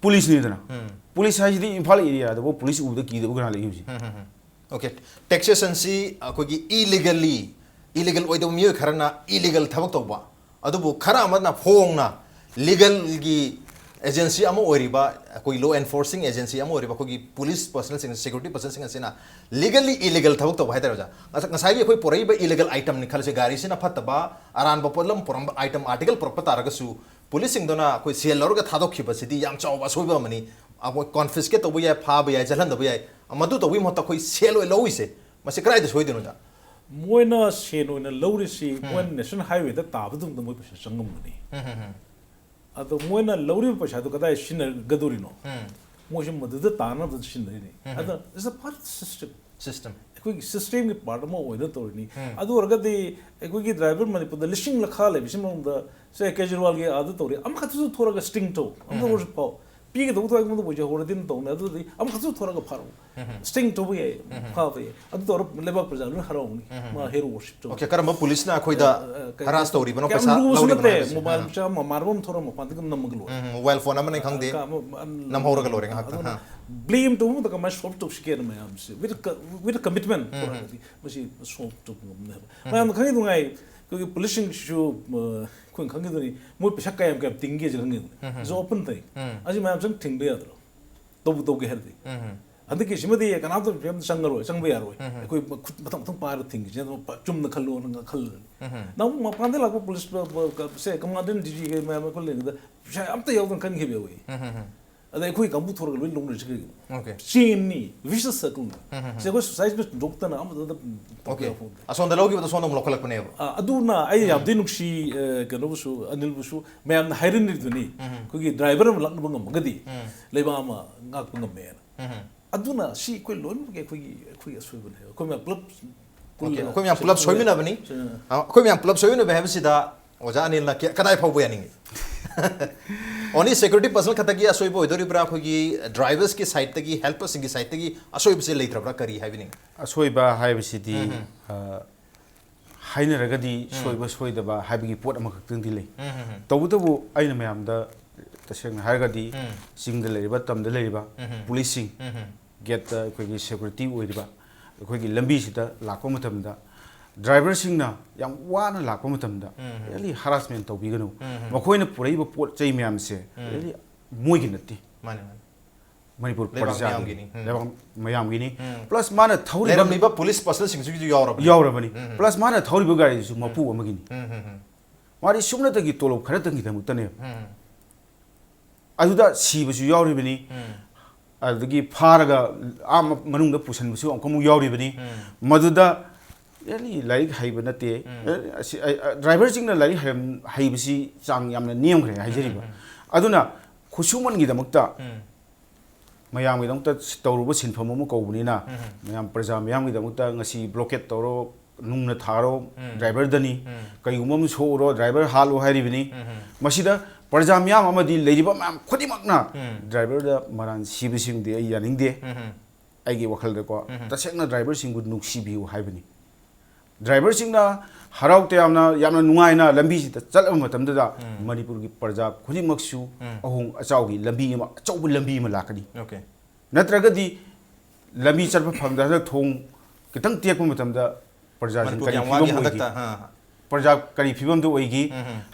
ꯄꯨꯂꯤꯁꯅꯤꯗꯅ꯫ ꯎꯝ ꯄꯨꯂꯤꯁ ꯍꯥꯏꯁꯤꯗꯤ ꯏꯝꯐꯥꯜ ꯑꯦꯔꯤꯌꯥꯗꯐꯥꯎ ꯄꯨꯂꯤꯁ ꯎꯕꯗ ꯀꯤꯗꯕ ꯀꯅꯥ ꯂꯩꯒꯦ ꯍꯧꯖꯤꯛ? ꯎꯝ ꯎꯝ ꯎꯝ꯫ Okay, ꯇꯦꯛꯁꯦꯁꯟꯁꯤ ꯑꯩꯈꯣꯏꯒꯤ ꯏꯂꯤꯒꯦꯜꯂꯤ, ꯏꯂꯤꯒꯦꯜ ꯑꯣꯏꯗꯕ ꯃꯤꯑꯣꯏ ꯈꯔꯅ ꯏꯂꯤꯒꯦꯜ ꯊꯕꯛ ꯇꯧꯕ, ꯑꯗꯨꯕꯨ ꯈꯔ ꯑꯃꯅ ꯐꯣꯡꯅ ꯂꯤꯒꯦꯜꯒꯤ ꯑꯦꯖꯦꯟꯁꯤ ꯑꯃ ꯑꯣꯏꯔꯤꯕ, ꯑꯩꯈꯣꯏ ꯂꯣ ꯑꯦꯟꯐꯣꯔꯁꯤꯡ ꯑꯦꯖꯦꯟꯁꯤ ꯑꯃ ꯑꯣꯏꯔꯤꯕ ꯑꯩꯈꯣꯏꯒꯤ ꯄꯨꯂꯤꯁ ꯄꯔꯁꯅꯦꯜꯁꯤꯡ, ꯁꯦꯀ꯭ꯌꯨꯔꯤꯇꯤ ꯄꯔꯁꯟꯁꯤꯡ ꯑꯁꯤꯅ ꯂꯤꯒꯦꯜꯂꯤ ꯏꯂꯤꯒꯦꯜ ꯊꯕꯛ ꯇꯧꯕ ꯍꯥꯏꯇꯥꯔꯦ ꯑꯣꯖꯥ꯫ ꯉꯁ-, ꯉꯁꯥꯏꯒꯤ ꯑꯩꯈꯣꯏ ꯄꯨꯔꯛꯏꯕ ꯏꯂꯤꯒꯦꯜ ꯑꯥꯏꯇꯝꯅꯤ ꯈꯜꯂꯁꯦ, ꯒꯥꯔꯤꯁꯤꯅ ꯐꯠꯇꯕ, ꯑꯔꯥꯟꯕ ꯄꯣꯠꯂꯝ ꯄꯨꯔꯝꯕ, ꯑꯥꯏꯇꯝ, ꯑꯥꯔꯇꯤꯀꯜ ꯄꯨꯔꯛꯄ ꯇꯥꯔꯒꯁꯨ ꯄꯨꯂꯤꯁꯁꯤꯡꯗꯨꯅ ꯑꯩꯈꯣꯏ ꯁꯦꯜ ꯂꯧꯔꯒ ꯊꯥꯗꯣꯛꯈꯤꯕꯁꯤꯗꯤ ꯌꯥꯝ ꯆꯥꯎꯕ ꯑꯁꯣꯏꯕ ꯑꯃꯅꯤ꯫ ꯑꯩꯈꯣꯏ ꯀꯣꯟꯐꯤꯁꯀꯦꯠ ꯇꯧꯕ ꯌꯥꯏ, ꯐꯥꯕ ꯌꯥꯏ, ꯆꯠꯍꯟꯗꯕ ꯌꯥꯏ꯫ ꯃꯗꯨ ꯇꯧꯕꯒꯤ ꯃꯍꯨꯠꯇ ꯑꯩꯈꯣꯏ ꯁꯦꯜ ꯑꯣꯏꯅ ꯂꯧꯔꯤꯁꯦ, ꯃꯁꯤ ꯀꯗꯥꯏꯗ ꯁꯣꯏꯗꯣꯏꯅꯣ ꯑꯣꯖꯥ? ꯃꯣꯏꯅ ꯁꯦꯟ ꯑꯣꯏꯅ ꯂꯧꯔꯤꯁꯤ ꯎꯝ꯫ ꯃꯣꯏꯅ ꯅꯦꯁꯅꯦꯜ ꯍꯥꯏꯋꯦꯗ ꯇꯥꯕꯗꯨꯗ ꯃꯣꯏ ꯄꯩꯁꯥ ꯆꯪꯉꯝꯒꯅꯤ꯫ ꯎꯝ ꯎꯝ ꯎꯝ꯫ ꯑꯗꯣ ꯃꯣꯏꯅ ꯂꯧꯔꯤꯕ ꯄꯩꯁꯥꯗꯣ ꯀꯗꯥꯏ ꯁꯤꯖꯤꯟꯅꯒꯗꯣꯔꯤꯅꯣ? ꯎꯝ꯫ ꯃꯣꯏꯁꯨ ꯃꯗꯨꯗ ꯇꯥꯅꯕ ꯁꯤꯖꯤꯟꯅꯔꯤꯅꯤ꯫ ꯎꯝ꯫ ꯑꯗ it's a part of the system꯫ System. ꯑꯩꯈꯣꯏꯒꯤ ꯁꯤꯁꯇꯦꯝꯒꯤ ꯄꯥꯔꯠ ꯑꯃ ꯑꯣꯏꯅ ꯇꯧꯔꯤꯅꯤ꯫ ꯎꯝ꯫ ꯑꯗꯨ ꯑꯣꯏꯔꯒꯗꯤ ꯑꯩꯈꯣꯏꯒꯤ ꯗ꯭ꯔꯥꯏꯚꯔ ꯃꯅꯤꯄꯨꯔꯗ ꯂꯤꯁꯤꯡ ꯂꯈꯥ ꯂꯩꯕꯁꯤ ꯃꯅꯨꯡꯗ ꯁꯦ ꯀꯦꯖꯔꯤꯋꯥꯜꯒꯤ ꯑꯥꯗ ꯇꯧꯔꯤ, ꯑꯃꯈꯛꯇꯁꯨ ꯊꯣꯔꯒ ꯁ꯭ꯇꯤꯡ ꯇꯧ, ꯑꯃꯈꯛ ꯎꯝ꯫ ꯑꯣꯏꯔꯁꯨ ꯐꯥꯎ꯫ ꯄꯤꯒꯗꯧꯕ ꯊꯣꯛꯑꯦ, ꯑꯩꯉꯣꯟꯗ ꯑꯣꯏꯖꯍꯧꯔꯗꯤꯅ ꯇꯧꯅꯤ꯫ ꯑꯗꯨꯗꯤ ꯑꯃꯈꯛꯁꯨ ꯊꯣꯔꯒ ꯐꯥꯔꯛꯑꯣ꯫ ꯎꯝ꯫ ꯁ꯭ꯇꯤꯡ ꯇꯧꯕ ꯌꯥꯏ, ꯎꯝ꯫ ꯐꯥꯕ ꯌꯥꯏ꯫ ꯑꯗꯨ ꯇꯧꯔ ꯂꯩꯕꯥꯛ ꯄ꯭ꯔꯖꯥ ꯂꯣꯏꯅ ꯍꯔꯥꯎꯅꯤ꯫ ꯎꯝ꯫ ꯃꯥ ꯍꯦꯔꯣ ꯋꯔꯁꯤꯞ ꯇꯧ꯫ Okay, ꯀꯔꯝꯕ ꯄꯨꯂꯤꯁꯅ ꯑꯩꯈꯣꯏꯗ ꯑ, ꯀꯩ-, ꯍꯔꯥꯁ ꯇꯧꯔꯤꯕꯅꯣ, ꯀꯌꯥꯝ ꯄꯩꯁꯥ ꯂꯨꯕꯁꯨ ꯂꯧꯔꯤꯕꯅꯣ ꯀꯌꯥꯝ ꯂꯨꯕꯁꯨ ꯍꯥꯏꯕꯁꯦ? ꯅꯠꯇꯦ꯫ ꯎꯝ꯫ ꯃꯣꯕꯥꯏꯜ ꯃꯆꯥ ꯑꯃ ꯃꯥꯟꯕ ꯑꯃ ꯊꯣꯔꯒ ꯃꯄꯥꯟꯗꯒꯤ ꯅꯝꯃꯒ ꯂꯣꯏꯔꯦ꯫ ꯎꯝ, ꯃꯣꯕꯥꯏꯜ ꯐꯣꯟ ꯑꯃꯅꯤ ꯈꯪꯗꯦ, ꯀ-, ꯑꯃ-, ꯑꯝ-, ꯅꯝꯍꯧꯔꯒ ꯂꯣꯏꯔꯦ ꯉꯥꯏꯍꯥꯛꯇꯪ꯫ ꯑꯗꯨꯅ ꯑ꯫ ꯕ꯭ꯂꯦꯝ ꯇꯧꯕ ꯃꯇꯝꯗ ꯀꯃꯥꯏꯅ ꯁꯣꯜꯕ ꯇꯧꯁꯤꯒꯦꯅ ꯃꯌꯥꯝꯁꯦ with co-, with commitment ꯎꯝ꯫ ꯄꯨꯔꯛꯑꯒꯗꯤ ꯃꯁꯤ ꯁꯣꯜꯕ ꯇꯧꯕ ꯉꯝꯅꯦꯕ꯫ ꯃꯌꯥꯝꯅ ꯈꯪꯉꯤ ꯅꯨꯡꯉꯥꯏ, ꯑꯩꯈꯣꯏꯒꯤ ꯄꯨꯂꯤꯁꯁꯤꯡꯁꯤꯁꯨ, ꯑ, ꯑꯩꯈꯣꯏꯅ ꯈꯪꯒꯗꯣꯏꯅꯤ, ꯃꯣꯏ ꯄꯩꯁꯥ ꯀꯌꯥꯝ ꯀꯌꯥꯝ ꯇꯤꯡꯒꯦꯁꯦ ꯈꯪꯒꯗꯣꯏꯅꯤ꯫ ꯎꯝ꯫ It's open thing꯫ ꯎꯝ꯫ ꯑꯁꯤ ꯃꯌꯥꯝꯁꯦ ꯑꯝ ꯊꯤꯡꯕ ꯌꯥꯗ꯭ꯔꯣ? ꯇꯧꯕ ꯇꯧꯒꯦ ꯍꯥꯏꯔꯗꯤ꯫ ꯎꯝ꯫ ꯍꯟꯗꯛꯀꯤꯁꯤꯃꯗꯤ ꯀꯅꯥꯝꯇ ꯀꯩꯝꯇ ꯆꯪꯉꯔꯣꯏ, ꯆꯪꯕ ꯌꯥꯔꯣꯏ꯫ ꯎꯝ꯫ ꯑꯩꯈꯣꯏ ꯃꯈꯨꯠ ꯃꯊꯪ ꯃꯊꯪ ꯄꯥꯏꯔ ꯊꯤꯡꯈꯤꯁꯦ, ꯑꯗꯨꯝ ꯄ-, ꯆꯨꯝꯅ ꯈꯜꯂꯣꯅ ꯈꯜꯂꯅꯤ꯫ ꯎꯝ꯫ ꯅꯍꯥꯟꯃꯨꯛ ꯃꯄꯥꯟꯗ ꯂꯥꯛꯄ ꯄꯨꯂꯤꯁ ꯄ-, ꯄ-, ꯀ-, ꯁꯦ, ꯀꯃꯥꯟꯗꯦꯟ, ꯗꯤ ꯖꯤ ꯀꯩ ꯃꯌꯥꯝ ꯑꯩꯈꯣꯏ ꯂꯩꯔꯤꯉꯩꯗ ꯄꯩꯁꯥ ꯑꯝꯇ ꯌꯥꯎꯗꯅ ꯈꯟꯈꯤꯕ ꯌꯥꯎꯏ꯫ ꯎꯝ, ꯎꯝ, ꯎꯝ꯫ ꯑꯗ ꯑꯩꯈꯣꯏ ꯀꯥꯡꯕꯨ ꯊꯣꯔꯒ ꯂꯣꯏ ꯂꯧꯅꯔꯤꯁꯦ ꯀꯩꯒꯤꯅꯣ? Okay꯫ Chain ꯅꯤ, vicious circle ꯅꯤ꯫ ꯎꯝ, ꯎꯝ, ꯎꯝ꯫ ꯁꯦ, ꯑꯩꯈꯣꯏ society ꯅ ꯍꯨꯟꯗꯣꯛꯇꯅ ꯑꯃꯗ ꯑꯗꯨꯝ ꯇꯧꯕ Okay꯫ ꯌꯥꯄꯣꯟꯇꯦ꯫ ꯑꯁꯣꯝꯗ ꯂꯧꯈꯤꯕꯗꯣ ꯁꯣꯝꯗ ꯑꯃꯨꯛ ꯂꯧꯈꯠꯂꯛꯄꯅꯦꯕ꯫ ꯑ, ꯑꯗꯨꯅ ꯑꯩ ꯌꯥꯝ ꯎꯝ꯫ ꯊꯤ ꯅꯨꯡꯁꯤ, ꯑ, ꯀꯩꯅꯣꯕꯨꯁꯨ, ꯑꯅꯤꯜꯕꯨꯁꯨ, ꯃꯌꯥꯝꯅ ꯍꯥꯏꯔꯤꯅꯤꯗꯨꯅꯤ, ꯎꯝ꯫ ꯑꯩꯈꯣꯏꯒꯤ driver ꯑꯃ ꯂꯥꯛꯅꯕ ꯉꯝꯃꯒꯗꯤ ꯎꯝ꯫ ꯂꯩꯕꯥꯛ ꯑꯃ ꯉꯥꯛꯄ ꯉꯝꯃꯦꯅ꯫ ꯎꯝ꯫ ꯑꯗꯨꯅ ꯁꯤ ꯑꯩꯈꯣꯏ ꯂꯣꯏꯅꯃꯛꯀꯤ ꯑꯩꯈꯣꯏꯒꯤ, ꯑꯩꯈꯣꯏꯒꯤ ꯑꯁꯣꯏꯕꯅꯦ꯫ ꯑꯩꯈꯣꯏ ꯃꯌꯥꯝ ꯄꯨꯂꯞ Okay, ꯄꯨꯜꯂ ꯑꯩꯈꯣꯏ ꯃꯌꯥꯝ ꯄꯨꯂꯞ ꯁꯣꯏꯃꯤꯟꯅꯕꯅꯤ꯫ ꯁꯣꯏꯃꯤꯟꯅ-, ꯑ, ꯑꯩꯈꯣꯏ ꯃꯌꯥꯝ ꯄꯨꯂꯞ ꯁꯣꯏꯃꯤꯟꯅꯕ ꯍꯥꯏꯕꯁꯤꯗ ꯑꯣꯖꯥ ꯑꯅꯤꯜꯅ ꯀꯦ-, ꯀꯗꯥꯏ ꯐꯥꯎꯕ ꯌꯥꯅꯤꯡꯉꯤ? Only security personnel ꯈꯛꯇꯒꯤ ꯑꯁꯣꯏꯕ ꯑꯣꯏꯗꯣꯔꯤꯕ꯭ꯔꯥ? ꯑꯩꯈꯣꯏꯒꯤ drivers ꯀꯤ side ꯇꯒꯤ, helper ꯁꯤꯡꯒꯤ side ꯇꯒꯤ ꯑꯁꯣꯏꯕꯁꯦ ꯂꯩꯇ꯭ꯔꯕ꯭ꯔꯥ? ꯀꯔꯤ ꯍꯥꯏꯕꯤꯅꯤꯡꯉꯤ? ꯑꯁꯣꯏꯕ ꯍꯥꯏꯕꯁꯤꯗꯤ, ꯎꯝ, ꯎꯝ꯫ ꯑ, ꯍꯥꯏꯅꯔꯒꯗꯤ ꯎꯝ꯫ ꯁꯣꯏꯕ ꯁꯣꯏꯗꯕ ꯍꯥꯏꯕꯒꯤ ꯄꯣꯠ ꯑꯃꯈꯛꯇꯪꯗꯤ ꯂꯩ꯫ ꯎꯝ, ꯎꯝ, ꯎꯝ꯫ ꯇꯧꯕꯇꯕꯨ ꯑꯩꯅ ꯃꯌꯥꯝꯗ ꯇꯁꯦꯡꯅ ꯍꯥꯏꯔꯒꯗꯤ ꯎꯝ꯫ ꯆꯤꯡꯗ ꯂꯩꯔꯤꯕ, ꯇꯝꯗ ꯂꯩꯔꯤꯕ ꯎꯝ, ꯎꯝ꯫ ꯄꯨꯂꯤꯁꯁꯤꯡ, ꯎꯝ, ꯎꯝ꯫ Gate ꯇ ꯑꯩꯈꯣꯏꯒꯤ security ꯑꯣꯏꯔꯤꯕ, ꯑꯩꯈꯣꯏꯒꯤ ꯂꯝꯕꯤꯁꯤꯗ ꯂꯥꯛꯄ ꯃꯇꯝꯗ driver ꯁꯤꯡꯅ ꯌꯥꯝ ꯋꯥꯅ ꯂꯥꯛꯄ ꯃꯇꯝꯗ ꯎꯝ, ꯎꯝ꯫ Really harassment ꯇꯧꯕꯤꯒꯅꯨ꯫ ꯎꯝ, ꯎꯝ꯫ ꯃꯈꯣꯏꯅ ꯄꯨꯔꯛꯏꯕ ꯄꯣꯠ ꯆꯩ ꯃꯌꯥꯝꯁꯦ ꯎꯝ꯫ Really ꯃꯣꯏꯒꯤ ꯅꯠꯇꯦ꯫ ꯃꯥꯅꯦ, ꯃꯥꯅꯦ꯫ ꯃꯅꯤꯄꯨꯔ ꯂꯩꯕꯥꯛ ꯄ꯭ꯔꯖꯥꯒꯤꯅꯤ꯫ ꯃꯤꯌꯥꯝꯒꯤꯅꯤ꯫ ꯎꯝ꯫ ꯂꯩꯕꯥꯛ ꯃꯌꯥꯝꯒꯤꯅꯤ꯫ ꯎꯝ꯫ Plus ꯃꯥꯅ ꯊꯧꯔꯤꯕ ꯂꯩꯔꯝꯂꯤꯕ ꯄꯨꯂꯤꯁ personnel ꯁꯤꯡꯁꯤꯒꯤꯁꯨ ꯌꯥꯎꯔꯕꯅꯤ꯫ ꯌꯥꯎꯔꯕꯅꯤ꯫ ꯎꯝ, ꯎꯝ꯫ Plus ꯃꯥꯅ ꯊꯧꯔꯤꯕ ꯒꯥꯔꯤꯗꯨꯁꯨ ꯎꯝ꯫ ꯃꯄꯨ ꯑꯃꯒꯤꯅꯤ꯫ ꯎꯝ, ꯎꯝ, ꯎꯝ꯫ ꯃꯥꯗꯤ ꯁꯨꯞꯅꯇꯒꯤ ꯇꯣꯂꯣꯞ ꯈꯔꯇꯪꯒꯤꯗꯃꯛꯇꯅꯦꯕ꯫ ꯎꯝ꯫ ꯑꯗꯨꯗ ꯁꯤꯕꯁꯨ ꯌꯥꯎꯔꯤꯕꯅꯤ꯫ ꯎꯝ꯫ ꯑꯗꯨꯗꯒꯤ ꯐꯥꯔꯒ ꯑꯥ ꯃ-, ꯃꯅꯨꯡꯗ ꯄꯨꯁꯟꯕꯁꯨ ꯑꯃꯨꯛꯀ ꯑꯃꯨꯛ ꯌꯥꯎꯔꯤꯕꯅꯤ꯫ ꯎꯝ꯫ ꯃꯗꯨꯗ really ꯂꯥꯏꯔꯤꯛ ꯍꯩꯕ ꯅꯠꯇꯦ꯫ ꯎꯝ꯫ ꯑꯦ, ꯑꯁꯤ, ꯑ, ꯑ, driver ꯁꯤꯡꯅ ꯂꯥꯏꯔꯤꯛ ꯍꯩꯔꯝ-, ꯍꯩꯕꯁꯤ ꯆꯥꯡ ꯌꯥꯝꯅ ꯅꯦꯝꯈ꯭ꯔꯦ ꯍꯥꯏꯖꯔꯤꯕ꯫ ꯎꯝ, ꯎꯝ, ꯎꯝ꯫ ꯑꯗꯨꯅ ꯈꯨꯠꯁꯨꯃꯟꯒꯤꯗꯃꯛꯇ ꯎꯝ꯫ ꯃꯌꯥꯝꯒꯤꯗꯃꯛꯇ ꯇꯧꯔꯨꯕ ꯁꯤꯟꯐꯝ ꯑꯃ ꯀꯧꯕꯅꯤꯅ, ꯎꯝ꯫ ꯃꯌꯥꯝ ꯄ꯭ꯔꯖꯥ ꯃꯤꯌꯥꯝꯒꯤꯗꯃꯛꯇ ꯉꯁꯤ blockade ꯇꯧꯔꯣ, ꯅꯨꯡꯅ ꯊꯥꯔꯣ, ꯎꯝ꯫ Driver ꯗꯅꯤ꯫ ꯎꯝ꯫ ꯀꯩꯒꯨꯝꯕ ꯑꯃ ꯁꯣꯛꯎꯔꯣ, driver ꯍꯥꯠꯂꯣ ꯍꯥꯏꯔꯤꯕꯅꯤ꯫ ꯎꯝ꯫ ꯃꯁꯤꯗ ꯄ꯭ꯔꯖꯥ ꯃꯤꯌꯥꯝ ꯑꯃꯗꯤ ꯂꯩꯔꯤꯕ ꯃꯌꯥꯝ ꯈꯨꯗꯤꯡꯃꯛꯅ ꯎꯝ꯫ Driver ꯗ ꯃꯔꯥꯟ ꯁꯤꯕꯁꯤꯡꯗꯤ ꯑꯩ ꯌꯥꯅꯤꯡꯗꯦ꯫ ꯎꯝ꯫ ꯑꯩꯒꯤ ꯋꯥꯈꯜꯗꯀꯣ, ꯎꯝ꯫ ꯇꯁꯦꯡꯅ driver ꯁꯤꯡꯕꯨ ꯅꯨꯡꯁꯤꯕꯤꯌꯨ ꯍꯥꯏꯕꯅꯤ꯫ Driver ꯁꯤꯡꯅ ꯍꯔꯥꯎ ꯇꯌꯥꯝꯅ, ꯌꯥꯝꯅ ꯅꯨꯡꯉꯥꯏꯅ ꯂꯝꯕꯤꯁꯤꯗ ꯆꯠꯂꯕ ꯃꯇꯝꯗꯨꯗ ꯎꯝ꯫ ꯃꯅꯤꯄꯨꯔꯒꯤ ꯄ꯭ꯔꯖꯥ ꯈꯨꯗꯤꯡꯃꯛꯁꯨ ꯎꯝ꯫ ꯑꯍꯣꯡ ꯑꯆꯥꯎꯒꯤ ꯂꯝꯕꯤ ꯑꯃ, ꯑꯆꯧꯕ ꯂꯝꯕꯤ ꯑꯃ ꯂꯥꯛꯀꯅꯤ꯫ Okay꯫ ꯅꯠꯇ꯭ꯔꯒꯗꯤ ꯂꯝꯕꯤ ꯆꯠꯄ ꯐꯪꯗ, ꯍꯟꯗꯛ ꯊꯣꯡ ꯈꯤꯇꯪ ꯇꯦꯛꯄ ꯃꯇꯝꯗ ꯄ꯭ꯔꯖꯥꯁꯤꯡ ꯃꯅꯤꯄꯨꯔ ꯀꯔꯤ ꯌꯥꯝ ꯐꯤꯕꯝ ꯋꯥꯒꯦ ꯑꯣꯏꯒꯦ? ꯍꯟꯗꯛꯇ, ꯑꯥ꯫ ꯄ꯭ꯔꯖꯥ ꯀꯔꯤ ꯐꯤꯕꯝꯗ ꯑꯣꯏꯒꯦ?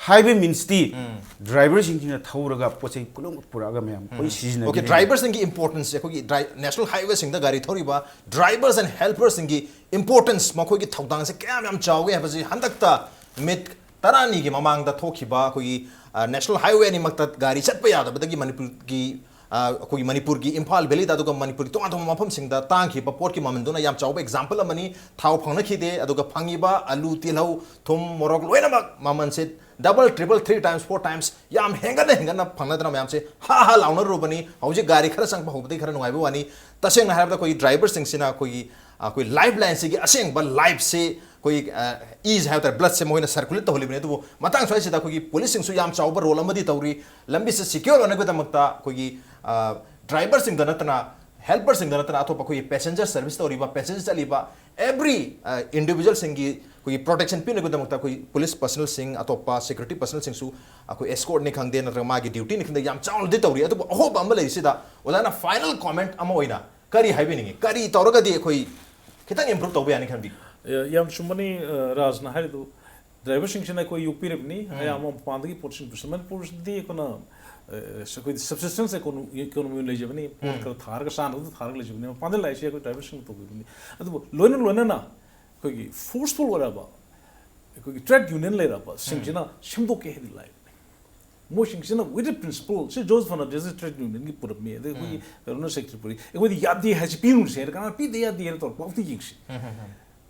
ꯍꯥꯏꯋꯦ ꯃꯤꯟꯁꯇꯤ ꯗ꯭ꯔꯥꯏꯚꯔꯁꯤꯡꯁꯤꯅ ꯊꯧꯔꯒ ꯄꯣꯠ ꯆꯩ ꯄꯨꯝꯅꯃꯛ ꯄꯨꯔꯛꯑꯒ ꯃꯌꯥꯝ ꯑꯩꯈꯣꯏ ꯁꯤꯖꯤꯟꯅꯒꯦ꯫ ꯑꯣꯀꯦ, ꯗ꯭ꯔꯥꯏꯚꯔꯁꯤꯡꯒꯤ ꯏꯝꯄꯣꯔꯇꯦꯟꯁꯁꯦ ꯑꯩꯈꯣꯏꯒꯤ ꯗ꯭ꯔꯥꯏ ꯅꯦꯁꯅꯦꯜ ꯍꯥꯏꯋꯦꯁꯤꯡꯗ ꯒꯥꯔꯤ ꯊꯧꯔꯤꯕ ꯗ꯭ꯔꯥꯏꯚꯔꯁ ꯑꯦꯟ ꯍꯦꯜꯄꯔꯁꯤꯡꯒꯤ ꯏꯝꯄꯣꯔꯇꯦꯟꯁ, ꯃꯈꯣꯏꯒꯤ ꯊꯧꯗꯥꯡꯁꯦ ꯀꯌꯥꯝ ꯌꯥꯝ ꯆꯥꯎꯒꯦ ꯍꯥꯏꯕꯁꯤ ꯍꯟꯗꯛꯇ ꯃꯤꯠ ꯇꯔꯥꯅꯤꯒꯤ ꯃꯃꯥꯡꯗ ꯊꯣꯛꯈꯤꯕ ꯑꯩꯈꯣꯏꯒꯤ ꯅꯦꯁꯅꯦꯜ ꯍꯥꯏꯋꯦ ꯑꯅꯤꯃꯛꯇ ꯒꯥꯔꯤ ꯆꯠꯄ ꯌꯥꯗꯕꯗꯒꯤ ꯃꯅꯤꯄꯨꯔꯒꯤ ꯑ, ꯑꯩꯈꯣꯏꯒꯤ ꯃꯅꯤꯄꯨꯔꯒꯤ ꯏꯝꯐꯥꯜ ꯚꯦꯂꯤꯗ ꯑꯗꯨꯒ ꯃꯅꯤꯄꯨꯔꯒꯤ ꯇꯣꯉꯥꯟ ꯇꯣꯉꯥꯟꯕ ꯃꯐꯝꯁꯤꯡꯗ ꯇꯥꯡꯈꯤꯕ ꯄꯣꯠꯀꯤ ꯃꯃꯜꯗꯨꯅ ꯌꯥꯝ ꯆꯥꯎꯕ ꯑꯦꯛꯖꯥꯝꯄꯜ ꯑꯃꯅꯤ꯫ ꯊꯥꯎ ꯐꯪꯅꯈꯤꯗꯦ, ꯑꯗꯨꯒ ꯐꯪꯉꯤꯕ ꯑꯂꯨ, ꯇꯤꯜꯍꯧ, ꯊꯨꯝ, ꯃꯣꯔꯣꯛ ꯂꯣꯏꯅꯃꯛ ꯃꯃꯜꯁꯦ double, triple, three times, four times ꯌꯥꯝ ꯍꯦꯟꯒꯠꯅ ꯍꯦꯟꯒꯠꯅ ꯐꯪꯅꯗꯅ ꯃꯌꯥꯝꯁꯦ ꯍꯥ ꯍꯥ ꯂꯥꯎꯅꯔꯨꯕꯅꯤ꯫ ꯍꯧꯖꯤꯛ ꯒꯥꯔꯤ ꯈꯔ ꯆꯪꯕ ꯍꯧꯕꯗꯒꯤ ꯈꯔ ꯅꯨꯡꯉꯥꯏꯕ ꯋꯥꯅꯤ꯫ ꯇꯁꯦꯡꯅ ꯍꯥꯏꯔꯕꯗ ꯑꯩꯈꯣꯏꯒꯤ ꯗ꯭ꯔꯥꯏꯚꯔꯁꯤꯡꯁꯤꯅ ꯑꯩꯈꯣꯏꯒꯤ, ꯑꯩꯈꯣꯏ ꯂꯥꯏꯐ ꯂꯥꯏꯟꯁꯤꯒꯤ ꯑꯁꯦꯡꯕ ꯂꯥꯏꯐꯁꯤ ꯑꯩꯈꯣꯏ, ꯑ, ꯏꯁꯦ ꯍꯥꯏꯕ ꯇꯥꯔꯦ, ꯕ꯭ꯂꯗꯁꯦ ꯃꯈꯣꯏꯅ ꯁꯔꯀꯨꯂꯦꯠ ꯇꯧꯍꯜꯂꯤꯕꯅꯤ꯫ ꯑꯗꯨꯕꯨ ꯃꯇꯥꯡ ꯁ꯭ꯋꯥꯏꯁꯤꯗ ꯑꯩꯈꯣꯏꯒꯤ ꯄꯨꯂꯤꯁꯁꯤꯡꯁꯨ ꯌꯥꯝ ꯆꯥꯎꯕ ꯔꯣꯜ ꯑꯃꯗꯤ ꯇꯧꯔꯤ꯫ ꯂꯝꯕꯤꯁꯦ ꯁꯤꯀ꯭ꯌꯣꯔ ꯑꯣꯏꯅꯕꯒꯤꯗꯃꯛꯇ ꯑꯩꯈꯣꯏꯒꯤ, ꯑ, ꯗ꯭ꯔꯥꯏꯚꯔꯁꯤꯡꯗ ꯅꯠꯇꯅ, ꯍꯦꯜꯄꯔꯁꯤꯡꯗ ꯅꯠꯇꯅ, ꯑꯇꯣꯞꯄ ꯑꯩꯈꯣꯏꯒꯤ ꯄꯦꯁꯦꯟꯖꯔ ꯁꯔꯚꯤꯁ ꯇꯧꯔꯤꯕ, ꯄꯦꯁꯦꯟꯖꯔ ꯆꯠꯂꯤꯕ ꯑꯦꯕ꯭ꯔꯤ, ꯑ, ꯏꯟꯗꯤꯚꯤꯖꯨꯋꯦꯜꯁꯤꯡꯒꯤ ꯑꯩꯈꯣꯏꯒꯤ ꯄ꯭ꯔꯣꯇꯦꯛꯁꯟ ꯄꯤꯅꯕꯒꯤꯗꯃꯛꯇ ꯑꯩꯈꯣꯏ ꯄꯨꯂꯤꯁ ꯄꯔꯁꯅꯦꯜꯁꯤꯡ, ꯑꯇꯣꯞꯄ ꯁꯦꯀ꯭ꯌꯨꯔꯤꯇꯤ ꯄꯔꯁꯅꯦꯜꯁꯤꯡꯁꯨ ꯑꯩꯈꯣꯏ ꯑꯦꯁꯀꯣꯔꯠꯅꯤ ꯈꯪꯗꯦ, ꯅꯠꯇ꯭ꯔꯒ ꯃꯥꯒꯤ ꯗ꯭ꯌꯨꯇꯤꯅꯤ ꯈꯪꯗꯦ, ꯌꯥꯝ ꯆꯥꯎꯅꯗꯤ ꯇꯧꯔꯤ꯫ ꯑꯗꯨꯕꯨ ꯑꯍꯣꯕ ꯑꯃ ꯂꯩꯔꯤꯁꯤꯗ ꯑꯣꯖꯥꯅ ꯐꯥꯏꯅꯦꯜ ꯀꯣꯃꯦꯟꯠ ꯑꯃ ꯑꯣꯏꯅ ꯀꯔꯤ ꯍꯥꯏꯕꯤꯅꯤꯡꯉꯤ? ꯀꯔꯤ ꯇꯧꯔꯒꯗꯤ ꯑꯩꯈꯣꯏ ꯈꯤꯇꯪ ꯏꯝꯄ꯭ꯔꯨꯚ ꯇꯧꯕ ꯌꯥꯅꯤ ꯈꯟꯕꯤ? ꯑꯦ, ꯌꯥꯝ ꯆꯨꯝꯕꯅꯤ, ꯑ, ꯔꯥꯖꯅ ꯍꯥꯏꯔꯤꯗꯨ꯫ ꯗ꯭ꯔꯥꯏꯚꯔꯁꯤꯡꯁꯤꯅ ꯑꯩꯈꯣꯏ ꯌꯣꯛꯄꯤꯔꯕꯅꯤ, ꯑꯌꯥꯝꯕ ꯃꯄꯥꯟꯗꯒꯤ ꯄꯣꯠꯁꯤꯡ ꯄꯨꯁꯤꯜ-, ꯃꯅꯤꯄꯨꯔꯁꯤꯗꯤ ꯑꯩꯈꯣꯏꯅ, ꯑ, ꯑꯩꯈꯣꯏꯗꯤ ꯁꯕꯁꯤꯁꯇꯦꯟꯁ ꯏꯀꯣꯅꯣꯃꯤ ꯑꯣꯏꯅ ꯂꯩꯖꯕꯅꯤ, ꯄꯣꯠ ꯈꯔ ꯊꯥꯔꯒ ꯆꯥꯅꯕꯗꯨ ꯊꯥꯔꯒ ꯂꯩꯖꯕꯅꯤ, ꯃꯄꯥꯟꯗ ꯂꯥꯛꯏꯁꯦ ꯑꯩꯈꯣꯏ ꯗ꯭ꯔꯥꯏꯚꯔꯁꯤꯡꯅ ꯇꯧꯕꯤꯕꯅꯤ꯫ ꯑꯗꯨꯕꯨ ꯂꯣꯏꯅ ꯂꯣꯏꯅꯅ ꯑꯩꯈꯣꯏꯒꯤ ꯐꯣꯔꯁꯐꯨꯜ ꯑꯣꯏꯔꯕ, ꯑꯩꯈꯣꯏꯒꯤ ꯇ꯭ꯔꯦꯗ ꯌꯨꯅꯤꯌꯟ ꯂꯩꯔꯕꯁꯤꯡꯁꯤꯅ ꯁꯦꯝꯗꯣꯛꯀꯦ ꯍꯥꯏꯗꯤ ꯂꯥꯏꯕꯅꯤ꯫ ꯃꯣꯏꯁꯤꯡꯁꯤꯅ with a principle, ꯁꯤ ꯖꯣꯔꯖ ꯐꯔꯅꯥꯟꯗꯦꯁ ꯇ꯭ꯔꯦꯗ ꯌꯨꯅꯤꯌꯟꯒꯤ ꯄꯨꯔꯛꯃꯤ, ꯑꯗꯩ ꯑꯩꯈꯣꯏꯒꯤ ꯀꯩꯅꯣꯅ ꯁꯦꯀ꯭ꯔꯦꯇꯔꯤ ꯄꯨꯔꯛꯏ, ꯑꯩꯈꯣꯏꯗꯤ ꯌꯥꯗꯦ ꯍꯥꯏꯁꯤ ꯄꯤꯔꯨꯁꯦ ꯍꯥꯏꯅ ꯀꯅꯥ ꯄꯤꯗ ꯌꯥꯗꯦꯅ ꯇꯧꯔꯛꯄ ꯑꯝꯇ ꯌꯦꯡꯁꯤ꯫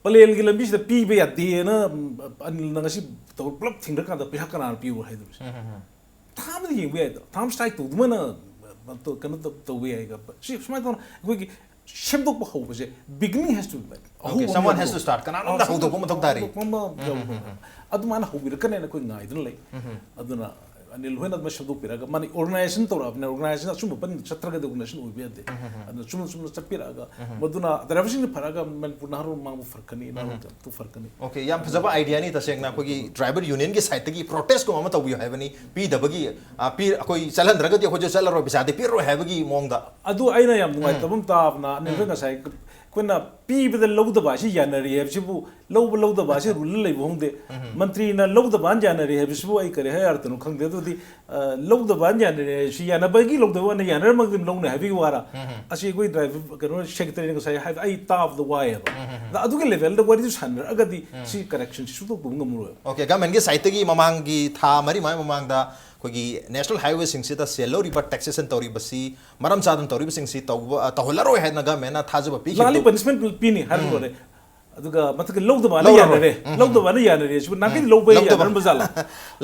ꯄꯂꯦꯜꯒꯤ ꯂꯝꯕꯤꯁꯤꯗ ꯄꯤꯕ ꯌꯥꯗꯦꯅ, ꯎꯝ, ꯑꯅꯤꯜꯅ ꯉꯁꯤ ꯇꯧ-, ꯄꯨꯂꯞ ꯊꯤꯡꯈ꯭ꯔꯀꯥꯟꯗ ꯄꯩꯁꯥ ꯀꯅꯥꯅ ꯄꯤꯌꯨ ꯍꯥꯏꯗꯣꯏꯁꯦ? ꯊꯥ ꯑꯃꯗ ꯌꯦꯡꯕ ꯌꯥꯏꯗꯅ, ꯊꯥ ꯑꯃ ꯁ꯭ꯇ꯭ꯔꯥꯏꯛ ꯇꯧꯗꯨꯃꯥꯏꯅ, ꯑ, ꯀꯩꯅꯣ ꯇꯧ-, ꯇꯧꯕ ꯌꯥꯏꯒ꯫ ꯁꯤ ꯁꯨꯃꯥꯏꯅ ꯇꯧꯅ ꯑꯩꯈꯣꯏꯒꯤ ꯁꯦꯝꯗꯣꯛꯄ ꯍꯧꯕꯁꯦ, beginning has to be made. Okay, someone has to start. ꯀꯅꯥꯅꯣꯝꯗ ꯍꯧꯗꯣꯛꯄ ꯃꯊꯧ ꯇꯥꯔꯤ꯫ ꯍꯧꯗꯣꯛꯄ ꯑꯃ ꯌꯥꯎꯕ꯫ ꯑꯗꯨꯃꯥꯏꯅ ꯍꯧꯕꯤꯔꯛꯀꯅꯦꯅ ꯑꯩꯈꯣꯏ ꯉꯥꯏꯗꯨꯅ ꯂꯩ꯫ ꯑꯗꯨꯅ ꯑꯅꯤꯜ ꯍꯣꯏꯅ ꯑꯗꯨꯃꯥꯏꯅ ꯁꯦꯝꯗꯣꯛꯄꯤꯔꯛꯑꯒ, ꯃꯥꯅ ꯑꯣꯔꯒꯅꯥꯏꯖꯦꯁꯟ ꯇꯧꯔꯛꯑꯕꯅꯤꯅ, ꯑꯣꯔꯒꯅꯥꯏꯖꯦꯁꯟ ꯑꯆꯨꯝꯕ ꯄꯟ ꯆꯠꯇ꯭ꯔꯒꯗꯤ ꯑꯣꯔꯒꯅꯥꯏꯖꯦꯁꯟ ꯑꯣꯏꯕ ꯌꯥꯗꯦ꯫ ꯑꯗꯨꯅ ꯆꯨꯝꯅ ꯆꯨꯝꯅ ꯆꯠꯄꯤꯔꯛꯑꯒ, ꯃꯗꯨꯅ ꯗ꯭ꯔꯥꯏꯚꯔꯁꯤꯡꯅ ꯐꯔꯛꯑꯒ ꯃꯅꯤꯄꯨꯔ ꯅꯍꯥꯔꯣꯜ ꯃꯥꯡꯕ ꯐꯔꯛꯀꯅꯤ, ꯅꯍꯥꯔꯣꯜ ꯀꯌꯥꯃꯇ ꯐꯔꯛꯀꯅꯤ꯫ ꯑꯣꯀꯦ, ꯌꯥꯝ ꯐꯖꯕ ꯑꯥꯏꯗꯤꯌꯥꯅꯤ꯫ ꯇꯁꯦꯡꯅ ꯑꯩꯈꯣꯏꯒꯤ ꯗ꯭ꯔꯥꯏꯚꯔ ꯌꯨꯅꯤꯌꯟꯒꯤ ꯁꯥꯏꯠꯇꯒꯤ ꯄ꯭ꯔꯣꯇꯦꯁꯀꯨꯝꯕ ꯑꯃ ꯇꯧꯕꯤꯌꯨ ꯍꯥꯏꯕꯅꯤ, ꯄꯤꯗꯕꯒꯤ, ꯑ, ꯄꯤ-, ꯑꯩꯈꯣꯏ ꯆꯠꯍꯟꯗ꯭ꯔꯒꯗꯤ ꯑꯩꯈꯣꯏꯁꯨ ꯆꯠꯂꯔꯣꯏ, ꯄꯩꯁꯥꯗꯤ ꯄꯤꯔꯔꯣꯏ ꯍꯥꯏꯕꯒꯤ ꯃꯑꯣꯡꯗ꯫ ꯑꯗꯨ ꯑꯩꯅ ꯌꯥꯝ ꯅꯨꯡꯉꯥꯏꯇꯕ ꯑꯃ ꯇꯥꯕꯅ, ꯑꯅꯤꯜ ꯍꯣꯏ ꯉꯁꯥꯏ ꯑꯩꯈꯣꯏꯅ ꯄꯤꯕꯗ ꯂꯧꯗꯕ ꯑꯁꯤ ꯌꯥꯅꯔꯤ ꯍꯥꯏꯕꯁꯤꯕꯨ, ꯂꯧꯕ ꯂꯧꯗꯕ ꯑꯁꯤ ꯔꯨꯜꯗ ꯂꯩꯕ ꯈꯪꯗꯦ꯫ ꯃꯟꯇ꯭ꯔꯤꯅ ꯂꯧꯗꯕꯅ ꯌꯥꯅꯔꯤ ꯍꯥꯏꯕꯁꯤꯕꯨ ꯑꯩ ꯀꯔꯤ ꯍꯥꯏ ꯑꯥꯔꯊꯅꯣ ꯈꯪꯗꯦ꯫ ꯑꯗꯨꯗꯤ, ꯑ, ꯂꯧꯗꯕꯅ ꯌꯥꯅꯔꯤ ꯍꯥꯏꯕꯁꯤ ꯌꯥꯅꯕꯒꯤ ꯂꯧꯗꯕ ꯋꯥꯅ ꯌꯥꯅꯔꯝꯃꯒꯗꯤ ꯂꯧꯅꯤ ꯍꯥꯏꯕꯒꯤ ꯋꯥꯔ? ꯑꯁꯤ ꯑꯩꯈꯣꯏ ꯗ꯭ꯔꯥꯏꯚꯔ, ꯀꯩꯅꯣ, ꯁꯦꯀ꯭ꯔꯦꯇꯔꯤꯅ ꯉꯁꯥꯏ ꯍꯥꯏꯕ, ꯑꯩ ꯇꯥꯕꯗ ꯋꯥꯏꯑꯦꯕ꯫ ꯑꯗ ꯑꯗꯨꯒꯤ ꯂꯦꯚꯦꯜꯗ ꯋꯥꯔꯤꯗꯨ ꯁꯥꯟꯅꯔꯛꯑꯒꯗꯤ ꯁꯤ ꯀꯔꯦꯛꯁꯟꯁꯤ ꯁꯨꯡꯇꯧ ꯇꯧꯕ ꯉꯝꯃꯔꯣꯏꯕ꯫ ꯑꯣꯀꯦ, ꯒꯚꯔꯟꯃꯦꯟꯒꯤ ꯁꯥꯏꯠꯇꯒꯤ ꯃꯃꯥꯡꯒꯤ ꯊꯥ ꯃꯔꯤ ꯃꯉꯥꯒꯤ ꯃꯃꯥꯡꯗ ꯑꯩꯈꯣꯏꯒꯤ ꯅꯦꯁꯅꯦꯜ ꯍꯥꯏꯋꯦꯁꯤꯡꯁꯤꯗ ꯁꯦꯜ ꯂꯧꯔꯤꯕ, ꯇꯦꯛꯁꯦꯁꯟ ꯇꯧꯔꯤꯕꯁꯤ ꯃꯔꯝ ꯆꯥꯗꯅ ꯇꯧꯔꯤꯕꯁꯤꯡꯁꯤ ꯇꯧꯕ, ꯑ, ꯇꯧꯍꯜꯂꯔꯣꯏ ꯍꯥꯏꯗꯅ ꯒꯚꯔꯟꯃꯦꯟꯅ ꯊꯥꯖꯕ ꯂꯥꯜꯂꯤ, ꯄꯤꯈꯤꯕꯗꯨ ꯄꯅꯤꯁꯃꯦꯟ ꯄꯤꯅꯤ ꯍꯥꯏꯕ ꯂꯣꯏꯔꯦ꯫ ꯑꯗꯨꯒ ꯃꯊꯛꯇ ꯂꯧꯗꯕꯅ ꯂꯧꯔꯔꯣꯏ꯫ ꯌꯥꯅꯔꯦ꯫ ꯂꯧꯗꯕꯅ ꯌꯥꯅꯔꯦ꯫ ꯁꯤꯕꯨ ꯅꯍꯥꯟꯈꯩꯗꯤ ꯂꯧꯕ ꯂꯧꯗꯕ꯫ ꯌꯥꯅꯔꯝꯕ ꯖꯥꯠꯂꯥ?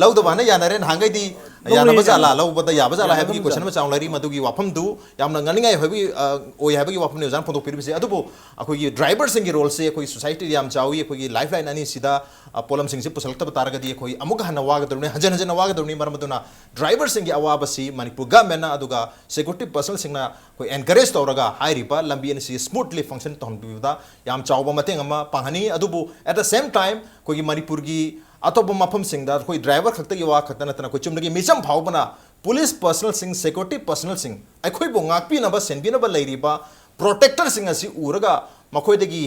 ꯂꯧꯗꯕꯅ ꯌꯥꯅꯔꯦ, ꯅꯍꯥꯟꯈꯩꯗꯤ ꯂꯧꯕ ꯌꯥꯅꯕ ꯖꯥꯠꯂꯥ, ꯌꯥꯅꯔꯝꯕ ꯂꯧꯕꯗ ꯌꯥꯕ ꯖꯥꯠꯂꯥ ꯍꯥꯏꯕꯒꯤ ꯌꯥꯅꯔꯝꯕ question ꯑꯃ ꯆꯥꯎꯅ ꯂꯩꯔꯤ꯫ ꯃꯗꯨꯒꯤ ꯋꯥꯐꯝꯗꯨ ꯌꯥꯝꯅ ꯉꯥꯡꯅꯤꯡꯉꯥꯏ ꯑꯣꯏꯕꯒꯤ, ꯑ, ꯑꯣꯏ ꯍꯥꯏꯕꯒꯤ ꯋꯥꯐꯝꯅꯤ ꯑꯣꯖꯥꯅ ꯐꯣꯡꯗꯣꯛꯄꯤꯔꯤꯕꯁꯦ꯫ ꯑꯗꯨꯕꯨ ꯑꯩꯈꯣꯏꯒꯤ ꯗ꯭ꯔꯥꯏꯚꯔꯁꯤꯡꯒꯤ ꯔꯣꯜꯁꯦ ꯑꯩꯈꯣꯏꯒꯤ ꯁꯣꯁꯥꯏꯇꯤꯗ ꯌꯥꯝ ꯆꯥꯎꯏ꯫ ꯑꯩꯈꯣꯏꯒꯤ ꯂꯥꯏꯐ ꯂꯥꯏꯟ ꯑꯅꯤꯁꯤꯗ, ꯑ, ꯄꯣꯠꯂꯝꯁꯤꯡꯁꯤ ꯄꯨꯁꯜꯂꯛꯇꯕ ꯇꯥꯔꯒꯗꯤ ꯑꯩꯈꯣꯏ ꯑꯃꯨꯛꯀ ꯍꯟꯅ ꯋꯥꯒꯗꯧꯔꯤꯕꯅꯤ, ꯍꯟꯖꯤꯟ ꯍꯟꯖꯤꯟꯅ ꯋꯥꯒꯗꯧꯔꯤꯕꯅꯤ꯫ ꯃꯔꯝ ꯑꯗꯨꯅ ꯗ꯭ꯔꯥꯏꯚꯔꯁꯤꯡꯒꯤ ꯑꯋꯥꯕꯁꯤ ꯃꯅꯤꯄꯨꯔ ꯒꯚꯔꯟꯃꯦꯟꯅ ꯑꯗꯨꯒ ꯁꯦꯀ꯭ꯌꯨꯔꯤꯇꯤ ꯄꯔꯁꯅꯦꯜꯁꯤꯡꯅ ꯑꯩꯈꯣꯏ ꯑꯦꯟꯀꯔꯦꯖ ꯇꯧꯔꯒ ꯍꯥꯏꯔꯤꯕ ꯂꯝꯕꯤ ꯑꯅꯤꯁꯤ ꯁ꯭ꯃꯨꯠꯂꯤ ꯐꯪꯁꯟ ꯇꯧꯍꯟꯕꯤꯕꯗ ꯌꯥꯝ ꯆꯥꯎꯕ ꯃꯇꯦꯡ ꯑꯃ ꯄꯥꯡꯍꯟꯅꯤ꯫ ꯑꯗꯨꯕꯨ at the same time ꯑꯩꯈꯣꯏꯒꯤ ꯃꯅꯤꯄꯨꯔꯒꯤ ꯑꯇꯣꯞꯄ ꯃꯐꯝꯁꯤꯡꯗ ꯑꯩꯈꯣꯏ ꯗ꯭ꯔꯥꯏꯚꯔ ꯈꯛꯇꯒꯤ ꯋꯥ ꯈꯛꯇ ꯅꯠꯇꯅ ꯑꯩꯈꯣꯏ ꯆꯨꯝꯅꯒꯤ ꯃꯤꯆꯝ ꯐꯥꯎꯕꯅ ꯄꯨꯂꯤꯁ ꯄꯔꯁꯅꯦꯜꯁꯤꯡ, ꯁꯦꯀ꯭ꯌꯨꯔꯤꯇꯤ ꯄꯔꯁꯅꯦꯜꯁꯤꯡ, ꯑꯩꯈꯣꯏꯕꯨ ꯉꯥꯛꯄꯤꯅꯕ, ꯁꯦꯟꯕꯤꯅꯕ ꯂꯩꯔꯤꯕ ꯄ꯭ꯔꯣꯇꯦꯛꯇꯔꯁꯤꯡ ꯑꯁꯤ ꯎꯔꯒ ꯃꯈꯣꯏꯗꯒꯤ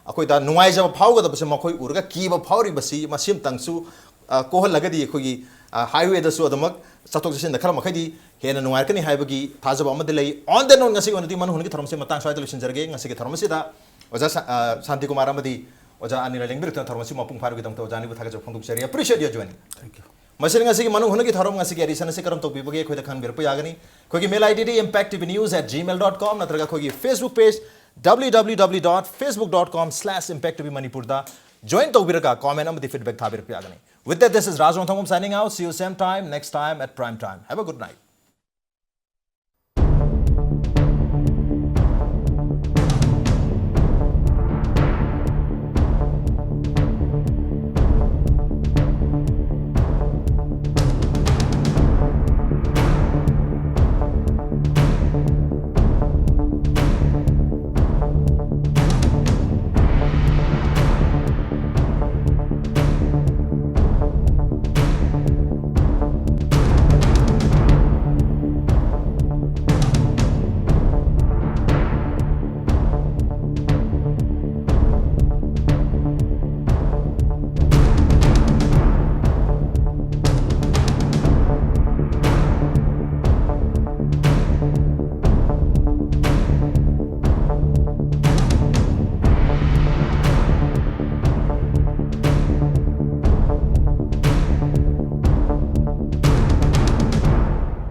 ꯑꯩꯈꯣꯏꯗ ꯅꯨꯡꯉꯥꯏꯖꯕ ꯐꯥꯎꯒꯗꯕꯁꯦ ꯃꯈꯣꯏ ꯎꯔꯒ ꯀꯤꯕ ꯐꯥꯎꯔꯤꯕꯁꯤ ꯃꯁꯤ ꯑꯃꯇꯪꯁꯨ, ꯑ, ꯀꯣꯛꯍꯜꯂꯒꯗꯤ ꯑꯩꯈꯣꯏꯒꯤ, ꯑ, ꯍꯥꯏꯋꯦꯗꯁꯨ ꯑꯗꯨꯃꯛ ꯆꯠꯊꯣꯛ ꯆꯠꯁꯤꯟꯗ ꯈꯔ ꯃꯈꯩꯗꯤ ꯍꯦꯟꯅ ꯅꯨꯡꯉꯥꯏꯔꯛꯀꯅꯤ ꯍꯥꯏꯕꯒꯤ ꯊꯥꯖꯕ ꯑꯃꯗꯤ ꯂꯩ꯫ On that note, ꯉꯁꯤꯒꯤ ꯑꯣꯏꯅꯗꯤ ꯃꯅꯨꯡ ꯍꯨꯠꯅꯒꯤ ꯊꯧꯔꯝꯁꯤ ꯃꯇꯥꯡ ꯁ꯭ꯋꯥꯏꯗ ꯂꯣꯏꯁꯤꯟꯖꯔꯒꯦ꯫ ꯉꯁꯤꯒꯤ ꯊꯧꯔꯝ ꯑꯁꯤꯗ ꯑꯣꯖꯥ ꯁꯥ-, ꯑ, ꯁꯥꯟꯇꯤꯀꯨꯃꯥꯔ ꯑꯃꯗꯤ ꯑꯣꯖꯥ ꯑꯅꯤꯅ ꯂꯦꯡꯕꯤꯔꯛꯇꯨꯅ ꯊꯧꯔꯝ ꯑꯁꯤ ꯃꯄꯨꯡ ꯐꯥꯕꯒꯤꯗꯃꯛꯇ ꯑꯣꯖꯥ ꯑꯅꯤꯕꯨ ꯊꯥꯒꯠꯆꯕ ꯐꯣꯡꯗꯣꯛꯆꯔꯤ꯫ Appreciate your joining꯫ ꯃꯁꯤꯅ ꯉꯁꯤꯒꯤ ꯃꯅꯨꯡ ꯍꯨꯠꯅꯒꯤ ꯊꯧꯔꯝ, ꯉꯁꯤꯒꯤ edition ꯑꯁꯤ ꯀꯔꯝ ꯇꯧꯕꯤꯕꯒꯦ ꯑꯩꯈꯣꯏꯗ ꯈꯪꯕꯤꯔꯛꯄ ꯌꯥꯒꯅꯤ꯫ ꯑꯩꯈꯣꯏꯒꯤ mail ID D impact T V news at gmail dot com ꯅꯠꯇ꯭ꯔꯒ ꯑꯩꯈꯣꯏꯒꯤ Facebook page W W W dot facebook dot com slash impact T V ꯃꯅꯤꯄꯨꯔꯗ join ꯇꯧꯕꯤꯔꯒ comment ꯑꯃꯗꯤ feedback ꯊꯥꯕꯤꯔꯛꯄ ꯌꯥꯒꯅꯤ꯫ With that, this is Raj Rongthangam signing out. See you same time, next time at prime time. Have a good night.